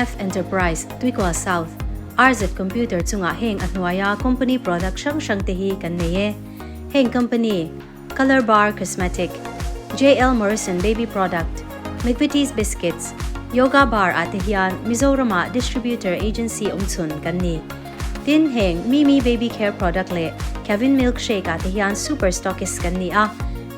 MF Enterprise, Tuikua South, RZ Computer chungah heng a hnuaia company product hrang hrang te hi kan nei e. Heng company, Colour Bar Cosmetic, JL Morrison Baby Product, McVitie's Biscuits, Yoga Bar ah te hian Mizoramah distributor agency awmchhun kan ni. Tin, heng Mimi Baby Care Product leh Kevin Milk Shake ah te hian super stockist kan ni a.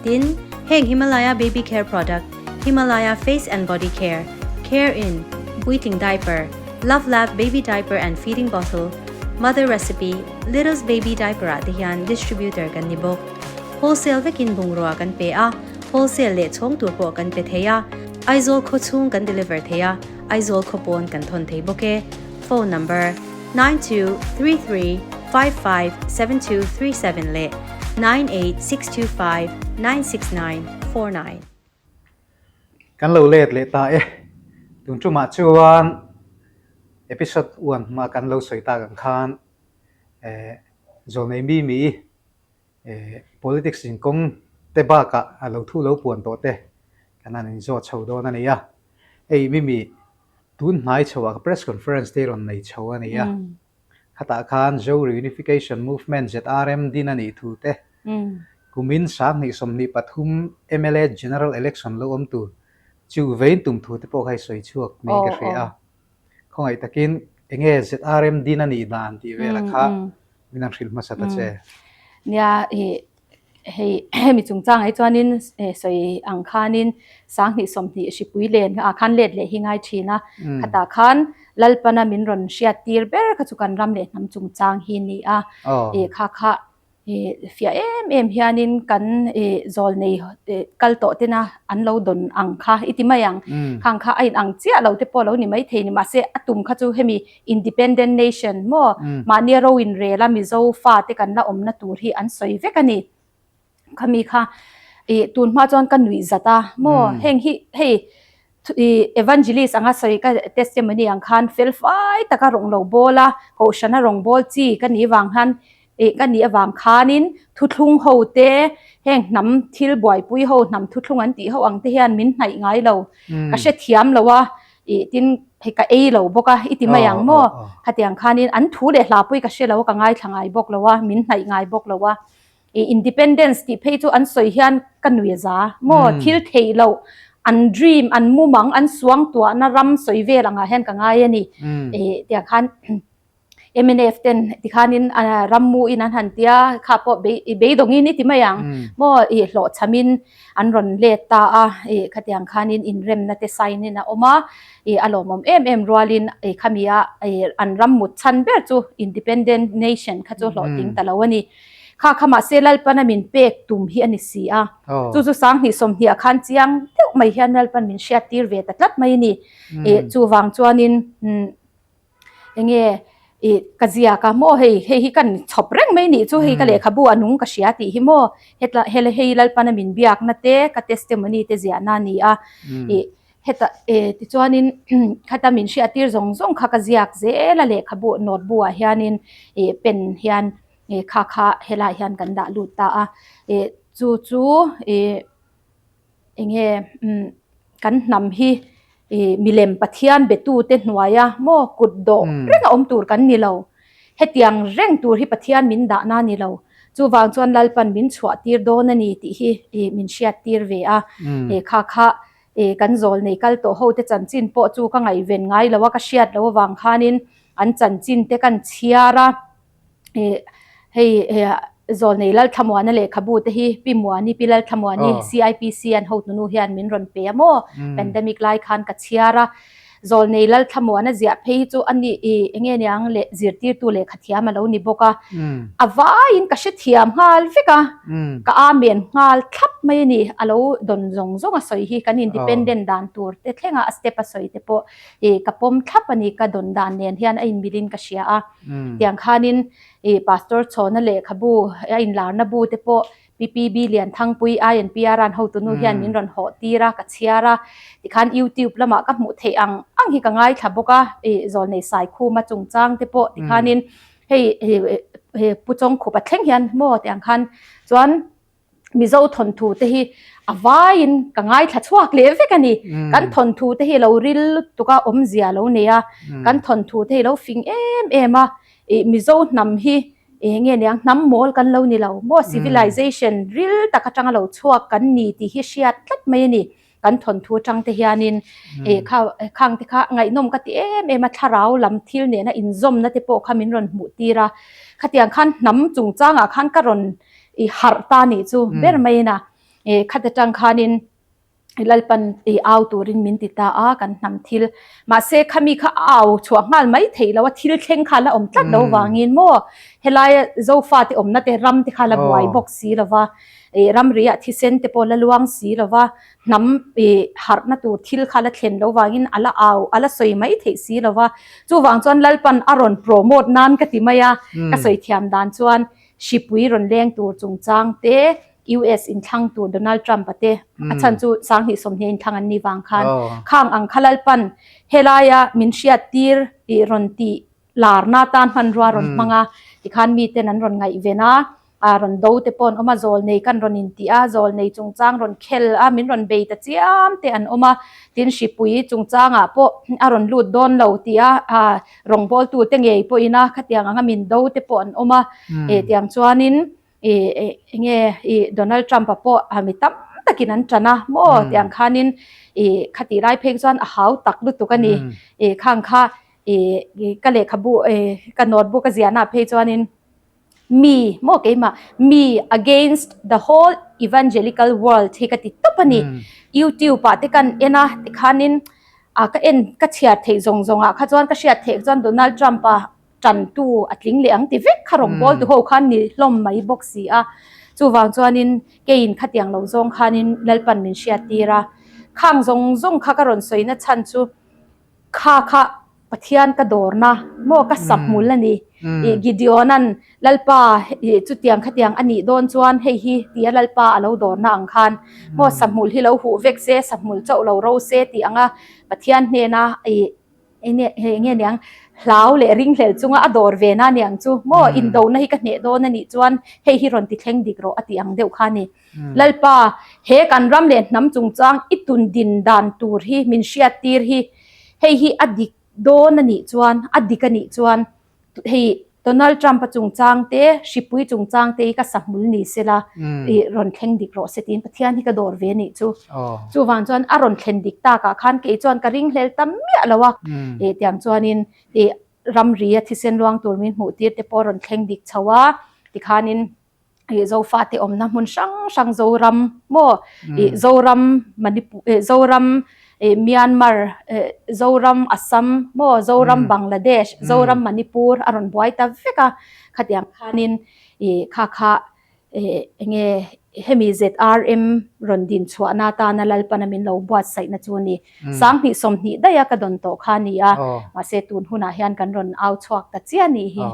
Tin, heng Himalaya Baby Care Product, Himalaya Face and Body Care, Care In, Puitling Diaper, Love Lab Baby Diaper and Feeding Bottle, Mother Recipe, Little's Baby Diaper ah te hian distributor kan ni bawk. Wholesale vekin bungrua kan pe a, wholesale leh chhawng tur pawh kan pe thei a, Aizawl khaw chhung kan deliver thei a, Aizawl khaw pawn kan thawn thei bawk e. Phone number, 9233557237 leh 9862596949. Kan lo let leh ta e. Tun tumah chuan episode one hma kan lo sawi tak ang khan eh zawlnei mi mi eh politics inkawng te bakah a lo thu lo puan tawh te kan han inzawt chho dawn a ni a. Hei mi mi tun hnai chhoah press conference te rawn nei chho a ni a. Khatah khan Zo Reunification Movement, ZRM, din a nih thu te, kumin 2023 mla General Election lo awm tur chu vein tum thu te pawh kha i sawi chhuak niin ka hria a. Khawngaih takin enge ZRM din a nih dan tih velah kha min han hrilh hmasa ta che. Nia, Hei hemi chungchang ah hi chuanin sawi ang khanin 20 20 hripui len ah khan let leh hi ngai thin a, khatah khan Lalpana min rawn hriat tir ber kha chu kan ram leh hnam chungchang hi ni a, ih kha kha ih fiah em em hianin kan ih zawl nei kal tawh tena an lo dawn ang kha i ti mai ang, khang kha a in ang chiah lo te pawh lo ni maithei ni mahse a tum kha chu hemi Independent Nation maw mahnia ro inrel a Mizo fate kan la awmna tur hi an sawi vek a ni. Khami kha ih tun hma chuan ka nuih zat a maw heng hi hei ih evangelist anga sawi ka testimony ang khan fel fai taka rawng lo bawl a kohhrana rawng bawl chi ka nih vang hian ih ka nih avang khanin thuthlung ho te heng hnam thil buaipui ho hnam thuthlung an tih ho ang te hian min hnaih ngai lo ka hrethiam lo a Ih tin hei ka ei lo bawk a, i ti mai ang maw? Khatiang khanin an thu leh hla pawh hi ka hre lo a, ka ngaithla ngai bawk lo a, min hnaih ngai bawk lo a. Ih independence tih phei chu an sawi hian ka nui a za maw? Thil theih loh an dream, an mumang, an suangtuahna ram sawi vel angah hian ka ngai a ni. Ih tiang khan. Mnf ten tikhanin rammu in an han tia kha pawh beidawngin i ti mai ang maw i hlawhchhamin an rawn let ta a i khatiang khanin inremna te sign in a awm a i a lawmawm em em rualin i khami a i an ram mut chhan ber chu independent nation kha chu hlawhtling ta lo a ni kha kha mahse Lalpana min pek tum hi a ni si a chu chu 2020 ah khan chiang deuh mai hian Lalpan min hriat tir ve ta tlat mai a ni i chuvang chuanin Enge ih ka ziak a maw hei hei hi kan chhawp reng mai nih chu hei ka lehkhabu a nung ka hria tih hi maw hetla hel hei Lalpana min biakna te ka testimony te ziahna a ni a ih heta eh tichuanin khata min hriattir zawng zawng kha ka ziak zel a lehkhabu note bu ah hianin ih pen hian ih kha kha helaiah hian kan dah lut ta a ih chu chu ih. Enge kan hnam hi milem Pathian betute hnuaia maw kut dawh reng a awm tur kan ni lo. Hetiang reng tur hi Pathian min dahna a ni lo. Chuvang chuan Lalpan min chhuah tir dawn a ni tih hi min hriat tir ve a. Kha kha kan zawl nei kal tawh ho te chanchin pawh chu ka ngaihven ngai lo a, ka hriat loh avang khanin an chanchin te kan chhiar a. Ih hei Zawlnei Lalthlamuana lehkhabu te hi Pi Muani, Pi Lalthlamuani CIPC an hotunu hian min rawn pe a maw? Pandemic lai khan ka chhiar a. Zawlnei Lalthlamuana ziah phei hi chu a ni ih enge niang leh zirtirtu lehkha thiam a lo ni bawk a. A vaiin ka hrethiam nghal vek a, ka amen nghal thlap mai a ni. A lo dawn zawng zawng a sawi hi kan independent dan tur te thlenga a step a sawi te pawh ih ka pawm thlap a ni. Ka dawn dan nen hian a inmilin ka hria a. Tiang khanin ih Pastor Chhawna lehkhabu a inlarna bu te pawh PPB Lianthangpui INPR an hotunu hian min rawn hawh tir a, ka chhiar a. Tikhan YouTube lamah ka hmuh theih ang ang hi ka ngaithla bawk a, ih Zawlnei Saikhuma chungchang te pawh tikhanin hei ih Pu Chawngkhupa thleng hian maw tiang khan chuan. Mizo thawnthu te hi a vaiin ka ngaithla chhuak leh vek a ni. Kan thawnthu te hi lo ril lutuk a, awmzia lo nei a, kan thawnthu te hi lo fing em em a, ih Mizo hnam hi eng nge niang hnam mawl kan lo ni lo maw civilization ril tak atanga lo chhuak kan ni tih hi hriat tlat mai a ni. Kan thawnthu atang te hianin ih kha khang te kha ngaihnawm ka ti em em a, thlarau lam thil nena inzawmna te pawh kha min rawn hmuh tir a, khatiang khan hnam chungchangah khan ka rawn i harh ta nih chu ber mai in a e khat atang khanin Lalpan i au turin min ti ta a kan hnam thil mahse khami kha a au chhuah nghal mai theih lo a thil thleng kha la awm tlat lo vangin maw helaia Zofa te awmna te ram te kha la buai bawk si lo va e ramri ah thisen te pawh la luang si lo va hnam e harhna tur thil kha la thlen lo vangin a la au a la sawi mai theih si lo va chuvang chuan Lalpan a rawn promote nan ka ti mai a ka sawi thiam dan chuan Hripui rawn leng tur chungchang te, US inthlang tur Donald Trump-a te, a chhan chu 20 sawmhnih a inthlang an nih vang khan khang ang kha Lalpan helaia min hriattir tih rawn tih larna tan hmanrua rawn hmang a, tikhan miten an rawn ngaihven a, a rawn do te pawh an awm a, zawlnei kan rawn intih a, zawlnei chungchang rawn khel a, min rawn bei ta chiam te an awm a, tin hripui chungchangah pawh a rawn lut dawn lo tih a Rawngbawltu te ngei pawhin a khatiang anga min do te pawh an awm a, eh tiang chuanin eh enge ih Donald Trump a pawh mi tam takin an tan a maw tiang khanin ih khatih lai phei chuan a hau tak lutuk a ni, eh khang kha ih ka lehkhabu eh ka notebook a ziahna ah phei chuanin Me maw keimah me against the whole evangelical world hi ka ti tawp a ni. YouTube ah te kan en a tikhanin a ka en ka chhiar theih zawng zawng ah kha chuan ka hriat theih chuan Donald Trump a tantu a tling leh ang ti vek kha rawngbâwl tu ho khan ni hlawm mai bawk si a. Chuvang chuanin keiin khatiang lo zawng khanin Lalpan min hriat tir a. Khang zawng zawng kha ka rawn sawina chhan chu Kha kha Pathian ka dawrna maw ka sahmul a ni. Ih Gideona'n Lalpa ih chutiang khatiang a nih dawn chuan hei hi tia Lalpa a lo dawrna ang khan maw sahmul hi lo huh vek se, sahmul chauh lo ro se tih anga Pathian hnena ih eng nge niang hlau leh ringhlel chunga a dawr ve na niang chu maw indona hi ka hneh dawn a nih chuan hei hi rawn ti thleng dik rawh a tih ang deuh kha a ni. Lalpa, he kan ram leh hnam chungchang i tun din dan tur hi min hriattir hi, hei hi a dik dawn a nih chuan, a dik a nih chuan, hei Donald Trump-a chungchang te, hripui chungchang te hi ka sahmul ni sela, i rawn thleng dik rawh se tiin Pathian hi ka dawr ve a nih chu. Chuvang chuan a rawn thlen dik takah khan kei chuan ka ringhlel ta miah lo a, eh tiang chuanin eh ramri a thisen luang tur min hmuh tir te pawh a rawn thleng dik chho a, tikhanin. ih Zofate awmna hmun hrang hrang Zoram maw ih Zoram Manipur eh Zoram ih Myanmar eh Zoram Assam maw Zoram Bangladesh Zoram Manipur a rawn buai ta vek a khatiang khanin ih kha kha eh enge hemi ZRM rawn din chhuahna atana Lalpana min lo buatsaihna chu a ni 20 sawmhnih daih a ka dawn tawh kha a ni a mahse tun hunah hian kan rawn au chhuak ta chiah a nih hi.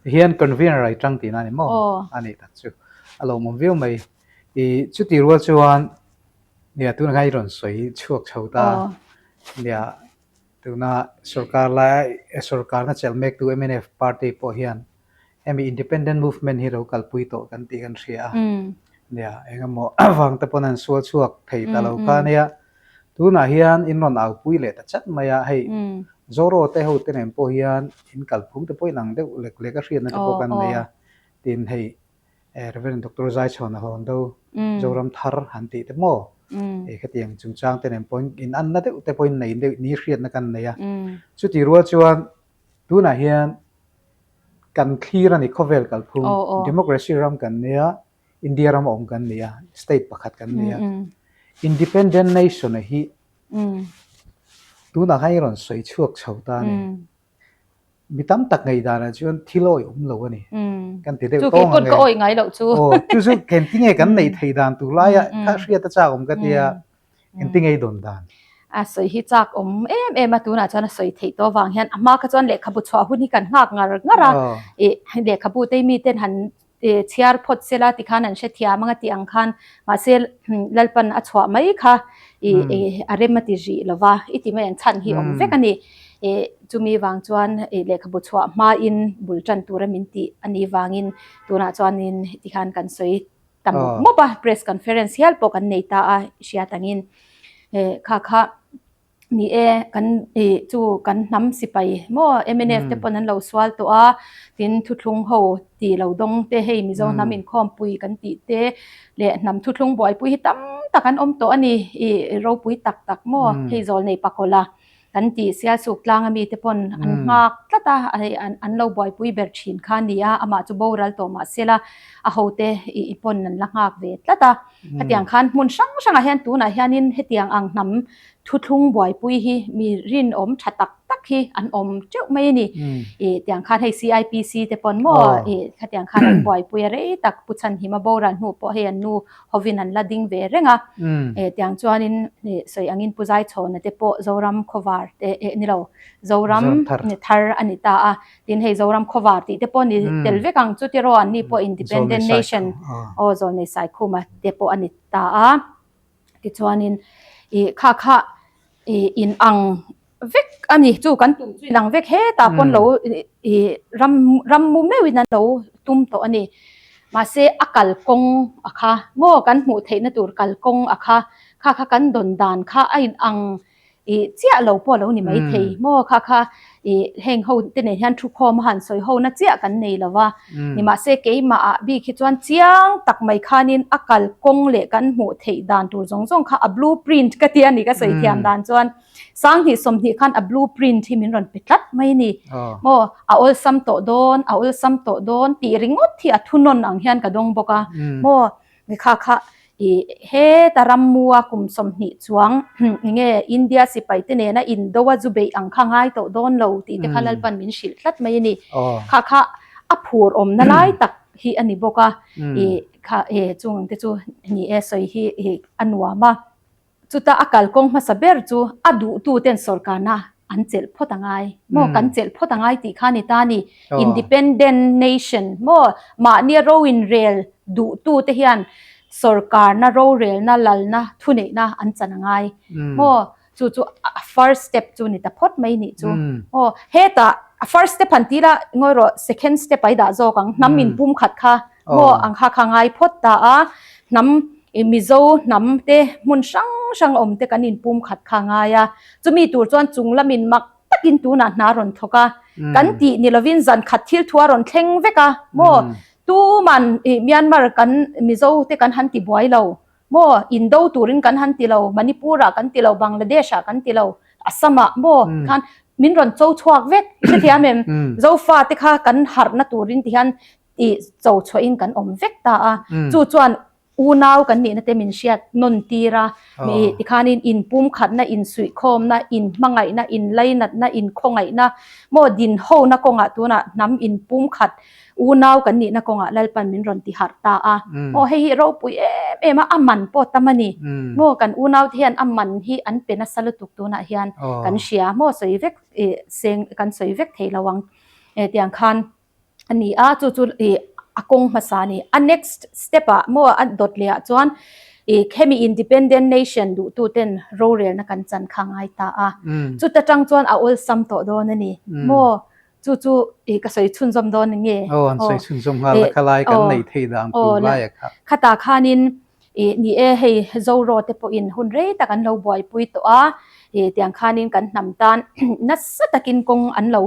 Hian convener ai tang tihna a ni maw? A nih tak chu. A lawmawm viau mai. I chuti rual chuan nia tunah khan i rawn sawi chhuak chho ta. Nia tuna sorkar lai sorkarna chelh mektu mnf party pawh hian hemi independent movement hi lo kalpui tawh kan tih kan hria a. Nia engemaw vang te pawn an sual chhuak thei ta lo kha nia. Tunah hian in rawn aupui leh ta chat mai a, hei Zoro te ho te nen pawh hian in kalphung te pawh inang deuh lek lek a hriatna te pawh kan nei a, tin hei Rev. Doctor Zaichhawn a hawn do Zoram thar han tih te maw hei khatiang chungchang te nen pawh in anna deuh te pawhin nei deuh ni hriatna kan nei a. Chutih rual chuan tunah hian kan thlir a ni khawvel kalphung democracy ram kan nia India ram a awm kan ni a, state pakhat kan ni a. Independent nation a hi tunah khan i rawn sawi chhuak chho ta a ni. Mi tam tak ngaihdanah chuan thil awih awm lo a ni. Kan ti deuh tawng ang e. Chu kei pawn ka awih ngai loh chu. Aw, chu chu engtinge kan neih theih dan tur laia kha hriat a chak awm ka tia, engtinge i dawn dan? A sawi hi chak awm em em a, tunah chuan a sawi theih tawh avang hian a hma kha chuan lehkhabu chhuah hun hi kan nghak ngar ngar a, ih lehkhabu te miten han chhiar phawt sela tikhan an hrethiam anga tih ang khan mahse Lalpan a chhuah mai kha ih a rem a ti rih lova i ti mai ang chhan hi awm vek a ni. Ih chumi vang chuan ih lehkhabu chhuah hmain bul tan tura min tih a nih vangin tunah chuanin tikhan kan sawi. ta mawp mawp a, press conference hial pawh kan nei ta a hriat angin kha kha ni e kan ih chu kan hnam sipai maw mnf te pawn an lo sual tawh a tin thuthlung ho tih lo dawng te hei Mizo hnam inkhawmpui kan tih te leh hnam thuthlung buaipui hi tam tak an awm tawh a ni ih ropui tak tak maw hei zawl nei pakawlh a. Kan tih Sialsuk tlanga mite pawn an nghak tlat a, hei an lo buaipui ber thin kha a ni a, amah chu boral tawh mah se la a hote i pawn an la nghak ve tlat a. Hetiang khan hmun hrang hrangah hian tunah hianin hetiang ang hnam thuthlung buaipui hi mi rinawm tha tak tak hi an awm teuh mai a ni. I tiang khan hei CIPC te pawn maw i khatiang khan an buaipui a rei tak Pu Chhanhima boral hnu pawh hei an nu hovin an la ding ve reng a. E tiang chuanin sawi angin Pu Zaichhawna te pawh Zoram Khawvar te eh ni lo Zoram Thar a ni ta a. Tin hei Zoram Khawvar tih te pawh ni tel vek ang chu tiraw an ni pawh Independent Nation aw Zawlnei Saikhuma te pawh a ni ta a. Tichuanin ih kha kha ih in ang vek a ni chu kan tum chu inang vek hetah pawn lo ih ram ram mu meuhin an lo tum tawh a ni mahse a kalkawng a kha maw kan hmuh theihna tur kalkawng a kha kha kha kan dawn dan kha a inang ih chiah lo pawh a lo ni maithei maw kha kha ih heng ho te nen hian thukhawm a han sawi ho na chiah kan nei lo va nimahse keimah ah bik hi chuan chiang tak mai khanin a kalkawng leh kan hmuh theih dan tur zawng zawng kha a blue print ka ti a ni ka sawi thiam dan chuan. Sanghnih 20 khan a blue print hi min rawn pe tlat mai a ni. Maw a awlsam tawh dawn, a awlsam tawh dawn tih ringawt hi a thunawn ang hian ka dawng bawk a. Maw kha kha i heta rammua kum 20 chuang enge India sipai te nena indo a zu beih ang kha ngai tawh dawn lo tih te kha Lalpan min hrilh tlat mai a ni. Kha kha a phur awmna lai tak hi a ni bawk a. I kha e chung te chu ni e sawi hi a nuam a. Chuta a kalkawng hmasa ber chu a duhtuten sawrkarna an chelh phawt a ngai maw? Kan chelh phawt a ngai tih kha a ni ta a ni. Independent nation maw? Mahnia ro inrel duhtute hian sawrkarna, rorelna, lalna, thuneihna an chan a ngai maw? Chu chu a first step chu ni ta phawt mai nih chu. Aw, hetah a first step han ti la, ngawi rawh, second step a i dah zawk ang, hnam inpumkhat kha maw ang kha kha ngai phawt ta a, hnam i Mizo hnam te hmun hrang hrang awm te kan inpum khat kha ngai a, chumi tur chuan chung lamin mak takin tunah hna rawn thawk a, kan tih ni lovin zan khat thil thu a rawn thleng vek a maw, tuman i Myanmar kan Mizo te kan han ti buai lo maw, indo turin kan han ti lo, Manipur ah kan ti lo, Bangladesh ah kan ti lo, Assam ah maw khan min rawn cho chhuak vek, i hrethiam em? Zofa te kha kan harhna turin tihian i cho chhuahin kan awm vek ta a, chu chuan unau kan nihna te min hriat nawn tir a, mi tikhanin inpumkhatna, insuihkhawmna, inhmangaihna, inlainatna, inkhawngaihna maw dinhona kawngah tunah hnam inpumkhat unau kan nihna kawngah Lalpan min rawn ti harh ta a, aw hei hi ropui em em a, a man pawh tam a ni, maw kan unau te hian a man hi an pe nasa lutuk tunah hian kan hria maw sawi vek seng kan sawi vek thei lo ang tiang khan. a ni a, chu chu ih a kawng hmasa a ni. A next step ah maw a dawt leh ah chuan ih khemi independent nation duhtu ten rorelna kan chan kha ngai ta a. Chuta tang chuan a awlsam tawh dawn a ni maw chu chu ih ka sawi chhunzawm dawn nge? Aw an sawi chhunzawm nghal a kha lai kan nei thei dan tur lai a kha. Khatah khanin Ih ni e, hei Zoro te pawhin hun rei tak an lo buaipui tawh a, ih tiang khanin kan hnam tan nasa takin kawng an lo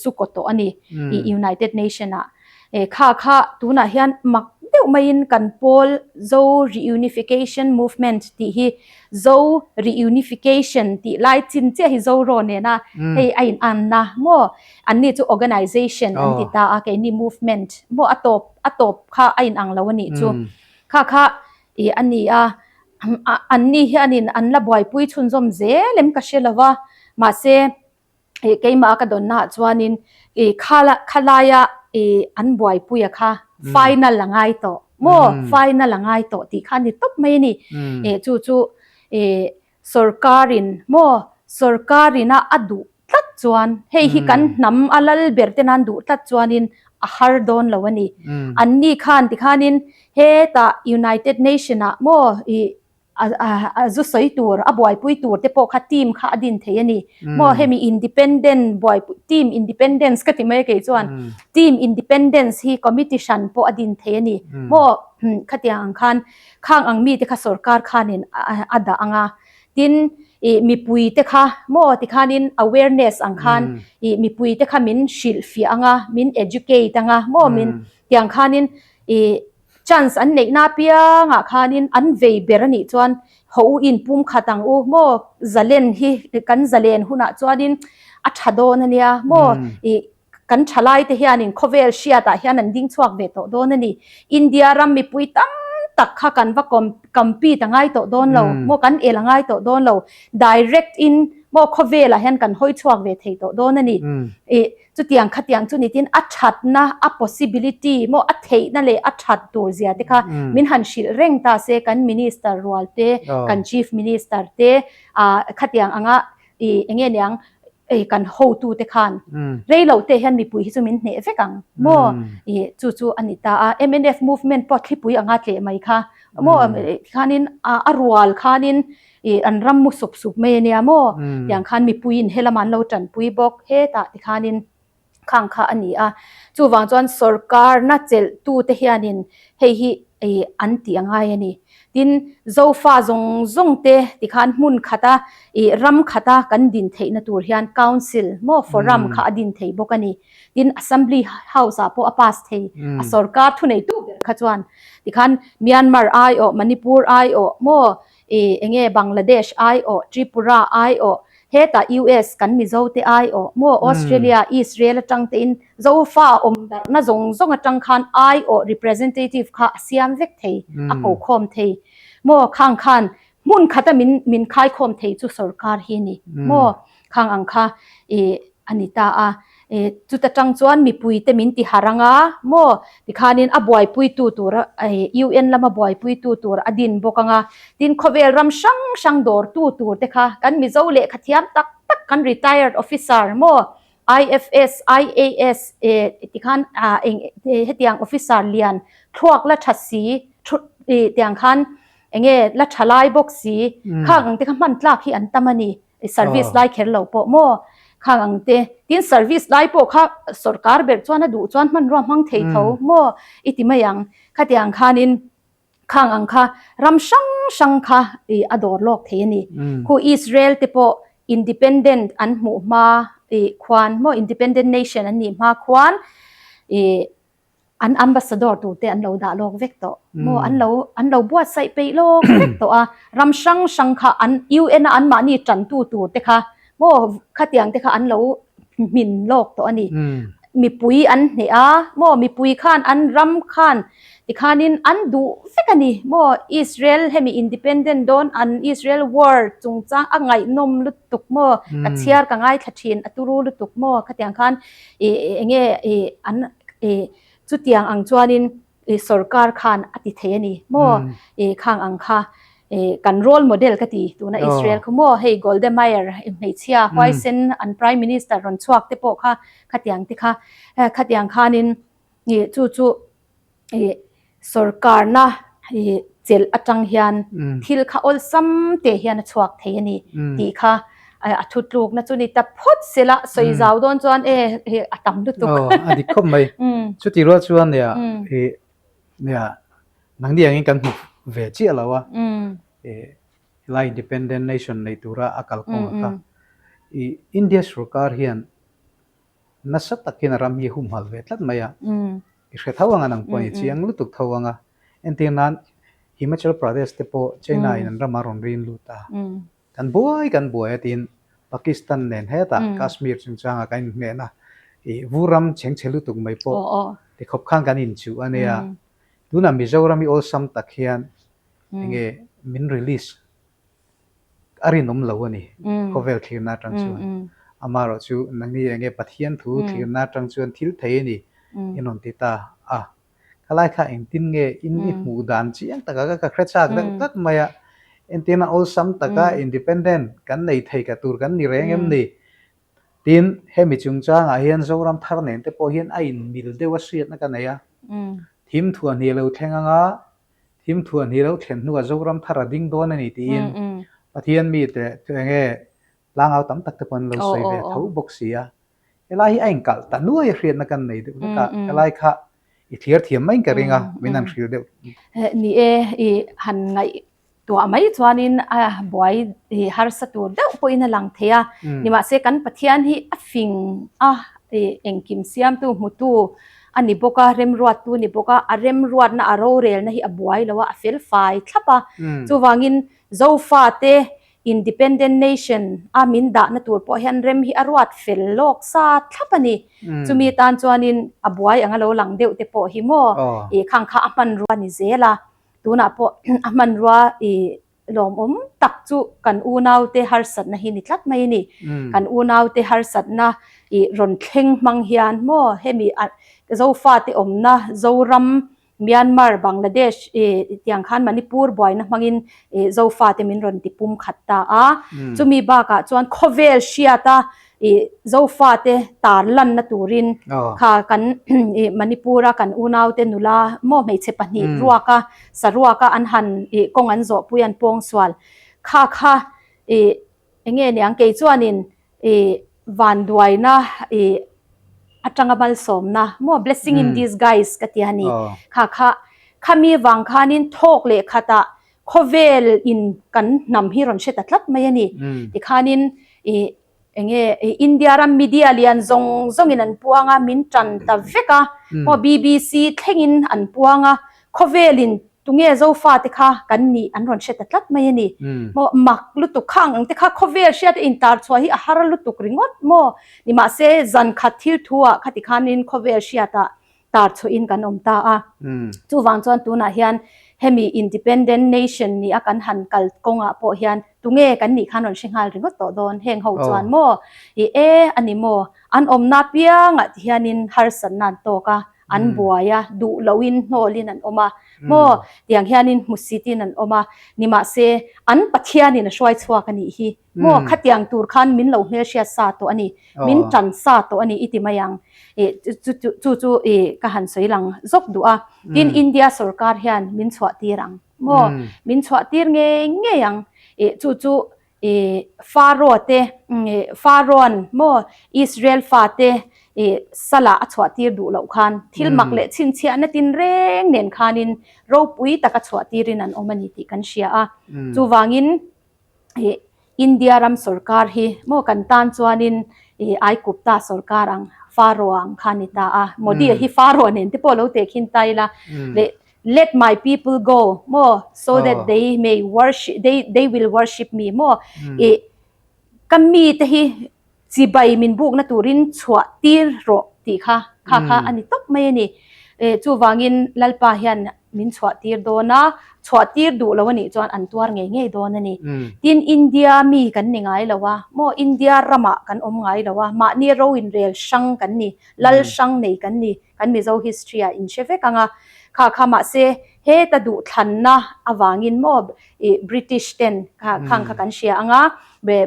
su kaw tawh a ni, ih United Nation ah. Ih kha kha tunah hian mak deuh maiin kan pawl Zo Reunification Movement tih hi Zo Reunification tih lai chin chiah hi Zoro nena hei a inanna maw? Anni chu organization an ti ta a, keini movement maw a tawp a tawp kha a inang lo a nih chu. Kha kha i a ni a, anni hianin an la buaipui chhunzawm zel em ka hre lo va, mahse i keimah ka dawnnaah chuanin i kha khalaia i an buaipuia kha final a ngai tawh maw, final a ngai tawh tih kha a ni tawp mai a ni. E chu chu i Sorkarin maw sorkarina a duh tlat chuan hei hi kan hnam a lal ber te nan duh tlat chuanin a har dawn lo a ni. Anni khan tikhanin hetah United Nation ah maw i a zu sawi tur a buaipui tur te pawh kha team kha a din thei a ni. Maw hemi independent buaipui team independence ka ti mai a kei chuan team independence hi committee hran pawh a din thei a ni. Maw. Khatiang ang khan khang ang mite kha sorkar khanin a dah ang a, tin ih mipui te kha maw tikhanin awareness ang khan ih mipui te kha min hrilhfiah ang a, min educate ang a maw min tiang khanin ih chance an neihna apiangah khanin an vei ber a nih chuan haw u in pumkhat ang u maw zalen hi kan zalen hunah chuanin a tha dawn a nia maw ih Kan thalaite hianin khawvel hriatah hian an ding chhuak ve tawh dawn a ni. India ram mipui tam tak kha kan va compete a ngai tawh dawn lo maw, kan el a ngai tawh dawn lo, direct in maw khawvelah hian kan hawi chhuak ve thei tawh dawn a ni. Ih chutiang khatiang chu nitin a thatna, a possibility maw a theihna leh a that tur zia te kha min han hrilh reng ta se kan minister rual te, kan chief minister te ah khatiang anga ih enge niang ei kan hotu te khan rei lo te hian mipui hi chu min hneh vek ang maw ih chu chu a ni ta a mnf movement pawh thlipui anga tleh mai kha maw khanin a rual khanin ih an ram mu sup sup mai ania maw tiang khan mipui in helam an lo tanpui bawk hetah tikhanin khang kha a ni a chuvang chuan sorkarna chelh tu te hianin hei hi ih an tih a ngai a ni. Tin, Zofa zawng zawng te tikhan hmun khata ih ram khata kan din theihna tur hian Council maw Forum kha a din thei bawk a ni. Tin, Assembly House ah pawh a pass thei a sorkar thuneitu ber kha chuan tikhan Myanmar aiawh, Manipur aiawh maw ih enge Bangladesh aiawh, Tripura aiawh Hetah US kan Mizo te aiawh maw Australia, Israel atang te in Zofa awm darhna zawng zawng atang khan aiawh representative kha a siam vek thei, a ko khawm thei maw khang khan hmun khata min min khai khawm thei chu sorkar hi a ni maw khang ang kha ih a ni ta a. Chuta tang chuan mipuite min ti harh ang a maw? Tikhanin a buaipuitu tur UN lama buaipuitu tur a din bawk ang a. Tin khawvel ram hrang hrang dawrtu tur te kha kan Mizo lehkha thiam tak tak kan retired officer maw IFS, IAS tikhan eng hetiang officer lian thluak la tha si tiang khan enge la tha lai bawk si khang ang te kha hman tlak hi an tam a ni. Service lai kher lo pawh maw khang ang te tin service lai pawh kha sorkar ber chuan a duh chuan hmanrua hmang thei tho maw i ti mai ang khatiang khanin khang ang kha ram hrang hrang kha i a dawr lawk thei a ni khu Israel te pawh independent an hmuh hma i khuan maw independent nation an nih hma khuan i An ambassador tur te an lo dah lawk vek tawh maw an lo an lo buatsaih peih lawk vek tawh a, ram hrang hrang kha an UN a anmahni tantu tur te kha maw khatiang te kha an lo hmin lawk tawh a ni. Mipui an hneh a maw mipui khan an ram khan tikhanin an duh vek a ni maw Israel hemi independent dawn an Israel war chungchang a ngaihnawm lutuk maw ka chhiar ka ngaithla thin a turu lutuk maw khatiang khan ih enge ih an ih chutiang ang chuanin ih sorkar khan a ti thei a ni maw ih khang ang kha ih kan role model ka ti tuna Israel kha maw hei Golda Meir hmeichhia huaisen an prime minister rawn chhuak te pawh kha khatiang te kha khatiang khanin ih chu chu ih sorkarna ih chelh atang hian thil kha awlsam teh hian a chhuak thei a ni tih kha a thutlukna chu ni ta phawt sela sawi zau dawn chuan e hei a tam lutuk. Aw a dik khawp mai. Chuti rual chuan nia ih nia nangni angin kan hmu ve chiah lo a ih helai independent nation nei tura a kalkawng kha ih India sorkar hian Nasa takin a ram hi humhalh ve tlat mai a, i hre tho ang a nang pawh i chiang lutuk tho ang a. Entir nan Himachal Pradesh te pawh China in an ramah rawn rin lut a, kan buai kan buai a tiin Pakistan nen hetah Kashmir chungchangah kan inhmehna i vur ram chhengchhe lutuk mai pawh tikhawp khan kan inchuh a nia. Tunah Mizoram i awlsam tak hian enge min release A rinawm lo a ni, khawvel thlirna atang chuan. Amaherawh chu nangni enge Pathian thu thlirna atang chuan thil thei a ni in rawn ti ta a. Khalai kha engtin nge in i hmuh dan chiang taka ka hre chak deuh tlat mai a. Entirna awlsam taka independent kan nei thei ka tur kan ni reng em ni? Tin, hemi chungchangah hian Zoram thar nen te pawh hian a inmil deuh a hriatna ka nei a. Thim thuahhnih lo thleng anga Thim thuan hi lo thlen hnuah Zoram thar a ding dawn a ni tiin Pathian mite chu enge tlangau tam tak te pawh an lo sawi ve tho bawk si a. Helai hi a inkalh ta nuai a hriatna kan nei deuh vek a, helai kha i thlir thiam maiin ka ring a, min han hrilh deuh. Ni e, i han ngaih tuah mai chuanin a buai i harsa tur deuh pawhin a lang thei a, nimahse kan Pathian hi a fing a, i engkim siamtu hmutu a ni bawk a, remruattu a ni bawk a, a remruatna a rorelna hi a buai lo a, a fel fai thlap a, chuvangin Zofate Independent Nation a min dahna tur pawh hian rem hi a ruat fel lawk sa thlap a ni. Chumi tan chuanin a buai anga lo lang deuh te pawh hi maw i khang kha a hmanrua ni zel a. Tunah pawh a hmanrua i lawmawm tak chu kan unaute harsatna hi ni tlat mai a ni. Kan unaute harsatna i rawn thleng hmang hian maw hemi Zofate awmna Zoram Myanmar, Bangladesh i tiang khan Manipur buaina hmangin i Zofate min rawn ti pum khat ta a. Chumi bakah chuan khawvel hriata i Zofate tar lanna turin kha kan i Manipura kan unaute nula maw hmeichhe pahnih ruaka saruaka an han i kawng an zawhpui an pawngsual kha kha i Enge niang kei chuanin i vanduaina i atanga malsawmna maw blessing in disguise ka ti a ni. Kha kha khami vang khanin thawk leh khatah khawvel in kan hnam hi rawn hre ta tlat mai a ni. Tikhanin i enge India ram media lian zawng zawngin an puang a min tan ta vek a maw BBC thlengin an puang a khawvelin Tunge Zofate kha kan nih an rawn hre ta tlat mai a ni. Maw mak lutuk khang ang te kha khawvel hriat a intar chhuah hi a har lutuk ringawt maw? Nimahse zan khat thil thu ah khati khanin khawvel hriat ah tar chhuahin kan awm ta a. Chuvang chuan tunah hian hemi independent nation ni a kan han kal kawngah pawh hian tunge kan nih khan rawn hre nghal ringawt tawh dawn heng ho chuan maw? I e a ni maw? An awmna apiangah ti hianin harsatna an tawk a. an buai a, duh loin hnawlin an awm a, maw tiang hianin hmusitin an awm a, nimahse an Pathianin a hruai chhuak a nih hi, maw khatiang tur khan min lo hmelhriat sa tawh a ni, min tan sa tawh a ni i ti mai ang, ih chu chu chu ih ka han sawi lang zawk duh a, tin India sorkar hian min chhuah tir ang, maw min chhuah tir ngei ngei ang, ih chu chu I Pharaoh te, Pharaoh-an maw Israel fate i salah a chhuah tir duh loh khan thil mak leh chhinchhiahna tinreng nen khanin ropui taka chhuah tirin an awm a ni tih kan hria a. Chuvangin i India ram sorkar hi maw kan tan chuanin i Aigupta sorkar ang Pharaoh ang kha a ni ta a. Modi-a hi Pharaoh nen te pawh lo tehkhin ta ila leh Let my people go maw so that they may worship they they will worship me maw i ka mi te hi chibai min bukna turin chhuah tir rawh tih kha kha kha a ni tawp mai a ni. E chuvangin Lalpa hian min chhuah tir dawn a, chhuah tir duh lo a nih chuan an tuar ngei ngei dawn a ni. Tin India mi kan ni ngai lo a maw India ramah kan awm ngai lo a, mahni ro inrel hrang kan ni, lal hrang nei kan ni. Kan Mizo history ah in hre vek ang a, kha kha mahse heta duhthlanna avangin maw ih British ten kha khang kha kan hria ang a,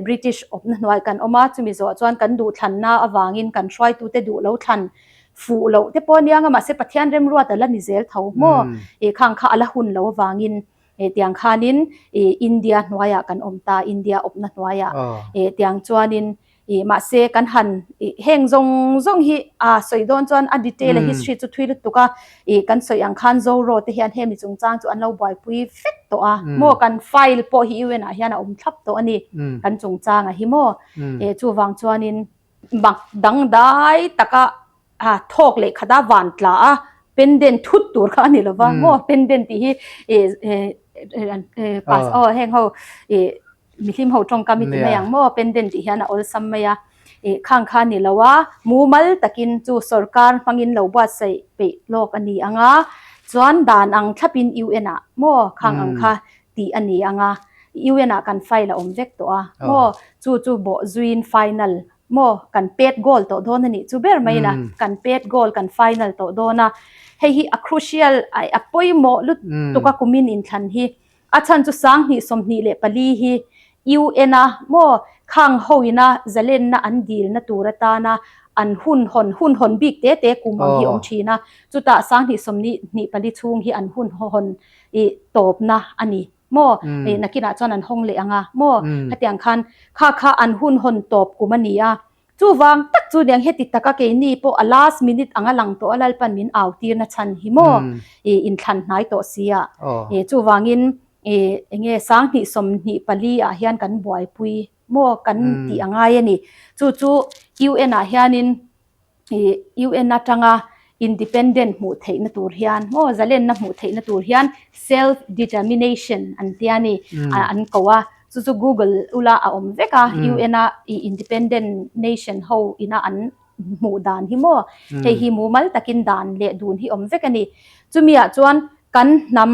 British awpna hnuai kan awm a, chumi zawh chuan kan duhthlanna avangin kan hruaitute duh lo thlan fuh loh te pawh a nia ang a, mahse Pathian remruat a la ni zel tho maw ih khang kha a la hun lo avangin ih tiang khanin ih India hnuaiah kan awm ta, India awpna hnuaiah ih tiang chuanin I mahse kan han i heng zawng zawng hi a sawi dawn chuan a detail a history chu thui lutuk a i kan sawi ang khan Zoro te hian hemi chungchang chu an lo buaipui vek tawh a maw kan file pawh hi UN ah hian a awm thlap tawh a ni kan chungchang a hi maw e chuvang chuanin mak dangdai taka a thawk leh khat a van tla a pendant thut tur kha a ni lova maw pendant tih hi i pass aw heng ho i Mihlim ho tawngkam i ti mai ang maw? Pendant tih hian a awlsam mai a, ih khang kha ni lo a, mumal takin chu sorkar hmangin lo buatsaih peih lawk a ni ang a, chuan dan ang thlapin UN ah maw khang ang kha tih a ni ang a, UN ah kan file a awm vek tawh a maw, chu chu bawh zuiin final maw kan pet goal tawh dawn a nih chu ber mai in a, kan pet goal kan final tawh dawn a, hei hi a crucial a pawimawh lutuk a kumin inthlan hi. A chhan chu 2024 hi UN-a maw khang hoina zalenna an dilna tur atana an hun hawn hun hawn bik te te kum ang hi awm thin a, chutah 2024 chhung hi an hun hawn i tawpna a ni maw i nakinah chuan an hawng leh ang a maw khatiang khan kha kha an hun hawn tawp kum a ni a. Chuvang tak chu niang heti taka keini pawh a last minute anga lang tawh a Lalpan min au tir na chhan hi maw i inthlan hnai tawh si a. Chuvangin enge 20 24 ah hian kan buaipui maw kan tih a ngai a ni. Chu chu UN ah hianin UN atanga independent hmuh theihna tur hian maw zalenna hmuh theihna tur hian self determination an tia ni an ko a chu chu google ula a awm vek a UN a independent nation ho ina an hmuh dan hi maw hei hi mumal takin dan leh dun hi awm vek a ni chumi ah chuan kan hnam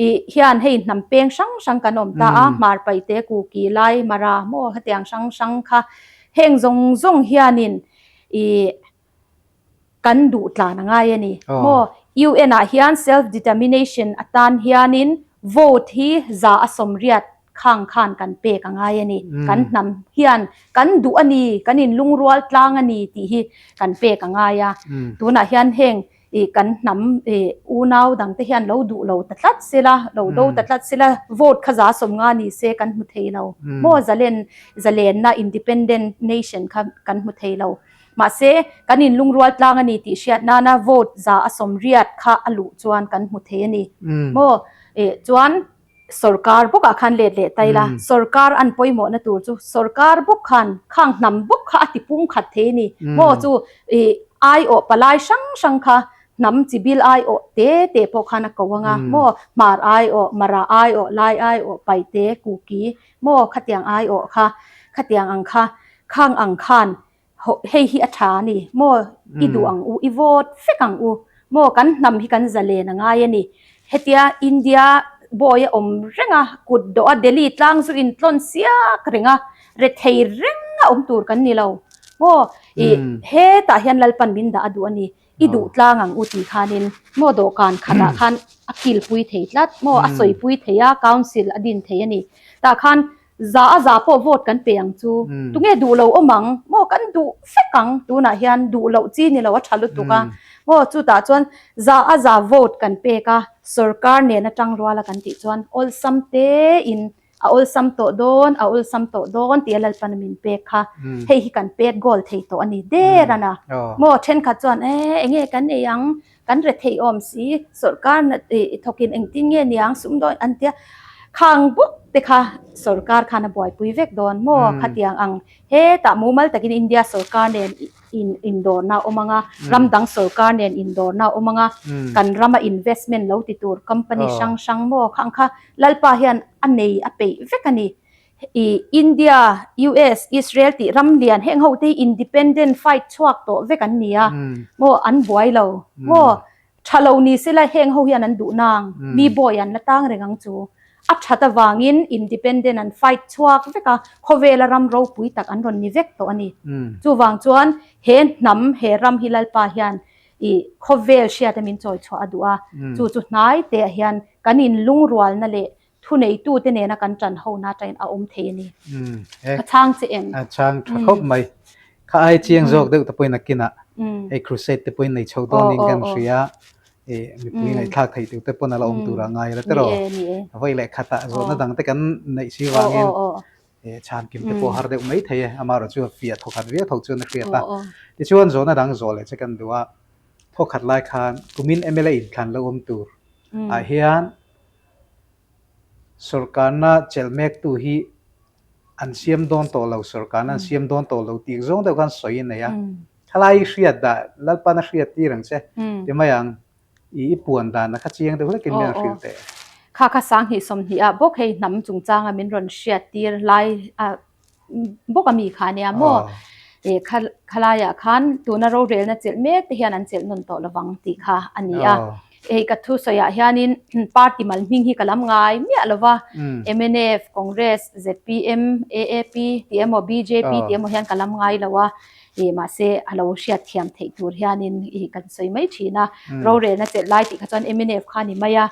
i hian hei hnam peng hrang hrang kan awm ta a hmar paite kuki lai mara maw hetiang hrang hrang kha heng zawng zawng hianin i kan duh tlan a ngai a ni. Maw UN ah hian self determination atan hianin vote hi za a sawmriat khang khan kan pek a ngai a ni. Kan hnam hian kan duh a ni, kan inlungrual tlang a ni tih hi kan pek a ngai a. Tunah hian heng i kan hnam i unau dangte hian lo duh lo ta tlat sela, lo do ta tlat sela, vote kha za sawmnga ni se kan hmu thei lo. Maw zalen zalenna independent nation kha kan hmu thei lo. Mahse, kan inlungrual tlang a ni tih hriat nana vote za a sawmriat kha a luh chuan kan hmu thei a ni. Maw? Eh, chuan sorkar bawkah khan let leh ta ila, sorkar an pawimawhna tur chu sorkar bawk khan khang hnam bawk kha a ti pum khat thei a ni. Maw? Chu ih aiawh palai hrang hrang kha hnam chi bil aiawh te te pawh khan a ko ang a, maw? Hmar aiawh, Mara aiawh, Lai aiawh, Paite, Kuki, maw? Khatiang aiawh kha, khatiang ang kha Khang ang khan hei hi a tha a ni maw i duh ang u i vote vek ang u maw kan hnam hi kan zalen a ngai a ni. Hetia India boy a awm reng a kut dawh a Delhi tlang zu in tlawn siak reng a rethei reng a awm tur kan ni lo maw i hetah hian Lalpan min dah a duh a ni i duh tlang ang u tih khanin maw dawhkan khatah khan a kilpui thei tlat maw a sawipui thei a council a din thei a ni tah khan Za a za pawh vote kan pe ang chu. Tunge duh lo awm ang? Maw kan duh vek ang tunah hian duh loh chi ni lo a tha lutuk a. Maw chutah chuan za a za vote kan pek a, sorkar nen atang rual a kan tih chuan awlsam te in a awlsam tawh dawn, a awlsam tawh dawn tih a Lalpan a min pek kha. Hei hi kan pet goal thei tawh a ni der a na. Maw thenkhat chuan e enge kan ei ang? Kan rethei awm si, sawrkar thawkin engtin nge niang sumdawn an tia khang bawk te kha sawrkar khan a buaipui vek dawn maw khatiang ang hetah mumal takin India sawrkar nen indawrna a awm ang a, ram dang sawrkar nen indawrna a awm ang a, kan rama investment lo ti tur company hrang hrang maw khang kha Lalpa hian a nei a peih vek a ni. I India, US, Israel tih ram lian heng ho te hi independent fight chhuak tawh vek an ni a, maw an buai lo, maw tha lo ni sela heng ho hian an duh nang, mi bawi an la tang reng ang chu. A that avangin independent an fight chhuak vek a, khawvela ram ropui tak an rawn ni vek tawh a ni. Chuvang chuan he hnam, he ram hi Lalpa hian i khawvel hriata min chawi chhuah a duh a, chu chu hnai te ah hian kan inlungrualna leh Thuneitute nena kan ṭan hona ṭain a awm thei a ni. Ka chhang che em? A chhang ṭha khawp mai. Kha ai chiang zawk deuh te pawhin a kinah hei crusade te pawhin nei chho dawnin kan hria. Mipui ngaihthlak theih tur te pawn a la awm tur a ngai la tiraw? Vawi leh khatah zawhna dang te kan neih si vangin chhan kim te pawh har deuh mai thei e. Amaherawhchu a fiah thawkhat viau tho chuan a hriat a. Tichuan zawhna dang zawh leh che kan duh a, thawkhat lai khan kumin mla inthlan lo awm tur ah hian Sawrkarna chelh mektu hi an siam dawn tawh lo, sawrkarna an siam dawn tawh lo tih zawng deuh khan sawi a nei a. Thalai i hriat dah, Lalpan a hriat tir ang che ti mai ang, i i puan dan a kha chiang deuh hlekin min rawn hrilh teh. Kha kha 20 20 ah bawk hei hnam chungchanga min rawn hriat tir lai a bawk a mi kha ania maw e kha khalaiah khan tuna rorelna chelh mek te hian an chelh nawn tawh lovang tih kha a ni a hei ka thu sawiah hianin party mal hming hi ka lam ngai miah lova mnf Congress zpm aap tih emaw bjp tih emaw hian ka lam ngai lo a e mahse a lo hriat thiam theih tur hianin i kan sawi mai thin a rorelna chelh lai tih kha chuan mnf kha ni mai a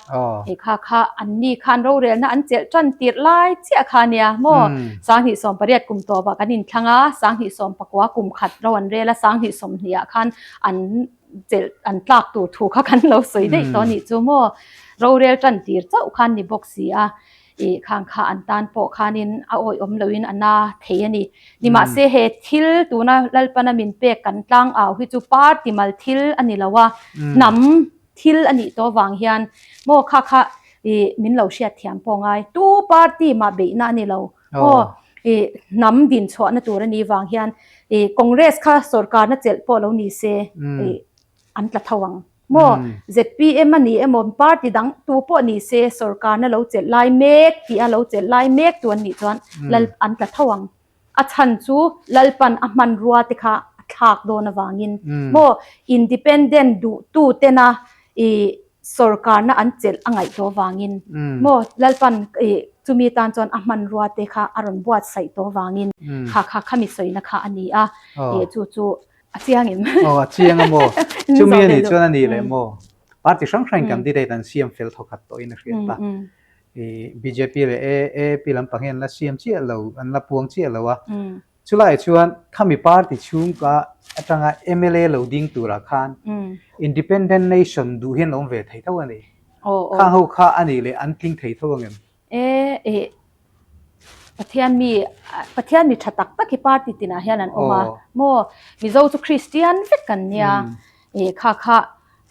he kha kha an ni khan rorelna an chelh tan tirh lai chiah kha nia maw 2018 kum tawpah kan inthlang a 2019 kum khat ro an rel a 2020 ah khan an chelh an tlak tur thu kha kan lo sawi daih tawh a nih chu maw rorel tan tir chauh khan ni bawk si a. I khang kha an tan pawh khanin a awihawm loin a na thei a ni. Nimahse he thil tuna Lalpana min pek kan tlang au hi chu party mal thil a ni lo a, hnam thil a nih tawh vang hian maw kha kha i min lo hriat thiam pawh ngai. Tu party mah beihna a ni lo maw i hnam din chhuahna tur a nih vang hian i Congress kha sorkarna chelh pawh lo ni se i an tla tho ang maw? ZPM a ni emaw party dang tu pawh ni se sorkarna lo chelh lai mek tih a lo chelh lai mek tu an nih chuan lal an tla tho ang. A chhan chu Lalpan a hmanrua te kha a thlak dawn avangin maw independent duh tu tena i sorkarna an chelh a ngaih tawh avangin maw Lalpan i chumi tan chuan a hmanrua te kha a rawn buatsaih tawh avangin kha kha khami sawina kha a ni a chu chu A chiang em? Aw, a chiang a maw? Chumi a nih chuan a ni leh maw? Party hrang hrangin candidate an siam fel thawkhat tawhin a hriat a. I bjp leh AAP lampang hi an la siam chiah lo, an la puang chiah lo a. Chulaiah chuan khami party chhungka atanga mla lo ding turah khan Independent Nation duh hian awm ve thei tho a ni. Khang ho kha a nih leh an tling thei tho ang em? E eh Pathian mi Pathian mi tha tak tak hi party tinah hian an awm a maw Mizo chu Christian vek kan nia eh kha kha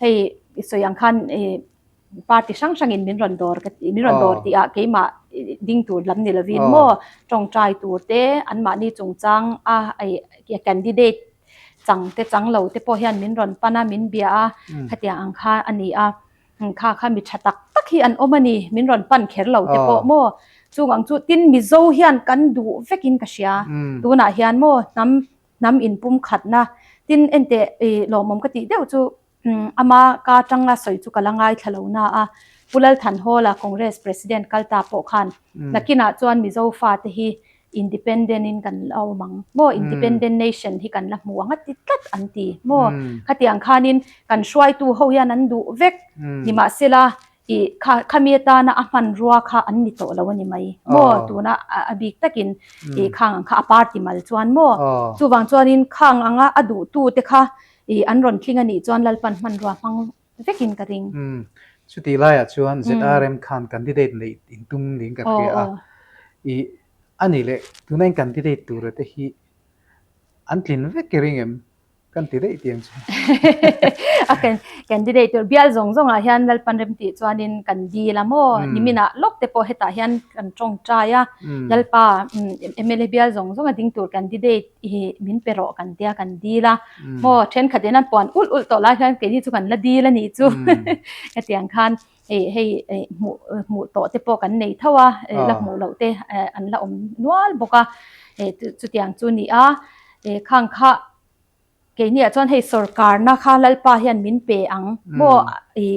hei i sawi ang khan eh party hrang hrangin min rawn dawr ka ti min rawn dawr tih ah keimah ding tur lam ni lovin maw tawngtai tur te anmahni chungchang a eh candidate chang te chang lo te pawh hian min rawn pan a min bia a khatiang ang kha a ni a. Kha kha mi tha tak tak hi an awm a ni, min rawn pan kher lo te pawh maw? Chung ang chu tin Mizo hian kan duh vekin ka hria. Tunah hian maw hnam hnam inpumkhatna tin enteh i lawmawm ka tih deuh chu ama ka atanga sawi chu ka la ngaithla lo na a, Pu Lalthanhawla Congress President kal ta pawh khan nakinah chuan Mizo fate hi Independent in kan la awm ang maw independent nation hi kan la hmu ang a ti tlat an ti maw khatiang khanin kan hruaitu ho hian an duh vek nimahsela i kha khami atana a hmanrua kha an ni tawh lo a ni mai maw tuna a bik takin i khang ang kha a party mal chuan maw chuvang chuanin khang anga a duhtu te kha i an rawn tling a nih chuan Lalpan hmanrua hmang vekin ka ring. Umm. Chutih laiah chuan ZRM khan candidate neih in tum niin ka hria a. I a nih leh tuna in candidate tura te hi an tlin vek i ring em? Kan ti daih tiang chu. A candidate tur bial zawng zawngah hian Lalpan rem tih chuanin kan dil a maw? Niminah lawk te pawh hetah hian kan tawngtai a. Lalpa mla bial zawng zawnga ding tur candidate i min pe rawh kan tia kan dil a. Maw thenkhat in an puan ulh ulh tawh lai hian keini chu kan la dil a nih chu hetiang khan hei hei hmuh hmuh tawh te pawh kan nei tho a la hmuh loh te an la awm nual bawk a chutiang chu ni a khang kha keini ah chuan hei sorkarna kha Lalpa hian min pe ang maw i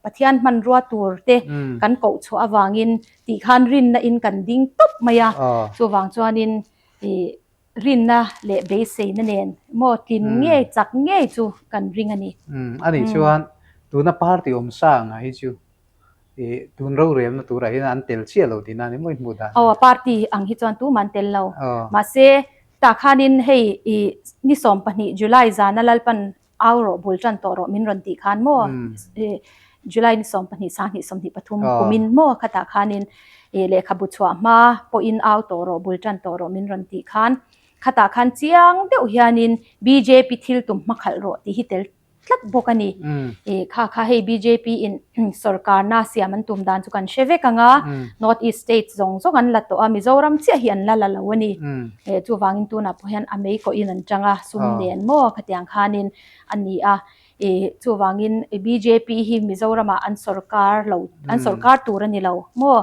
Pathian hmanrua tur te kan koh chhuah avangin tih khan rinna in kan ding tawp mai a chuvang chuanin i Rinna leh beiseina nen maw tlin ngei chak ngei chu kan ring a ni. Umm a nih chuan tuna party awm sa anga hi chu ih tun rorelna turah hian an tel chiah lo tihna a ni maw i hmuh dan? Aw party ang hi chuan tumah an tel lo. Mahse tah khanin hei ih ni 12 July zana Lalpan Au rawh bul tan tawh rawh min rawn tih khan maw July ni 12 sanghnih 23 kumin maw khatah khanin lehkhabu chhuah hma pawhin au tawh rawh bul tan tawh rawh min rawn tih khan khatah khan chiang deuh hianin bjp thil tum hma khalh rawh tih hi tel tlat bawk a ni. Kha kha hei bjp in sorkarna siam an tum dan chu kan hre vek ang a, North East state zawng zawng an la tawh a, Mizoram chiah hi an la la lo a ni. Chuvangin tunah pawh hian a mei kawhin an chang a, sum nen maw khatiang khanin a ni a. Chuvangin bjp hi Mizoramah an sorkar lo, an sorkar tur a ni lo maw?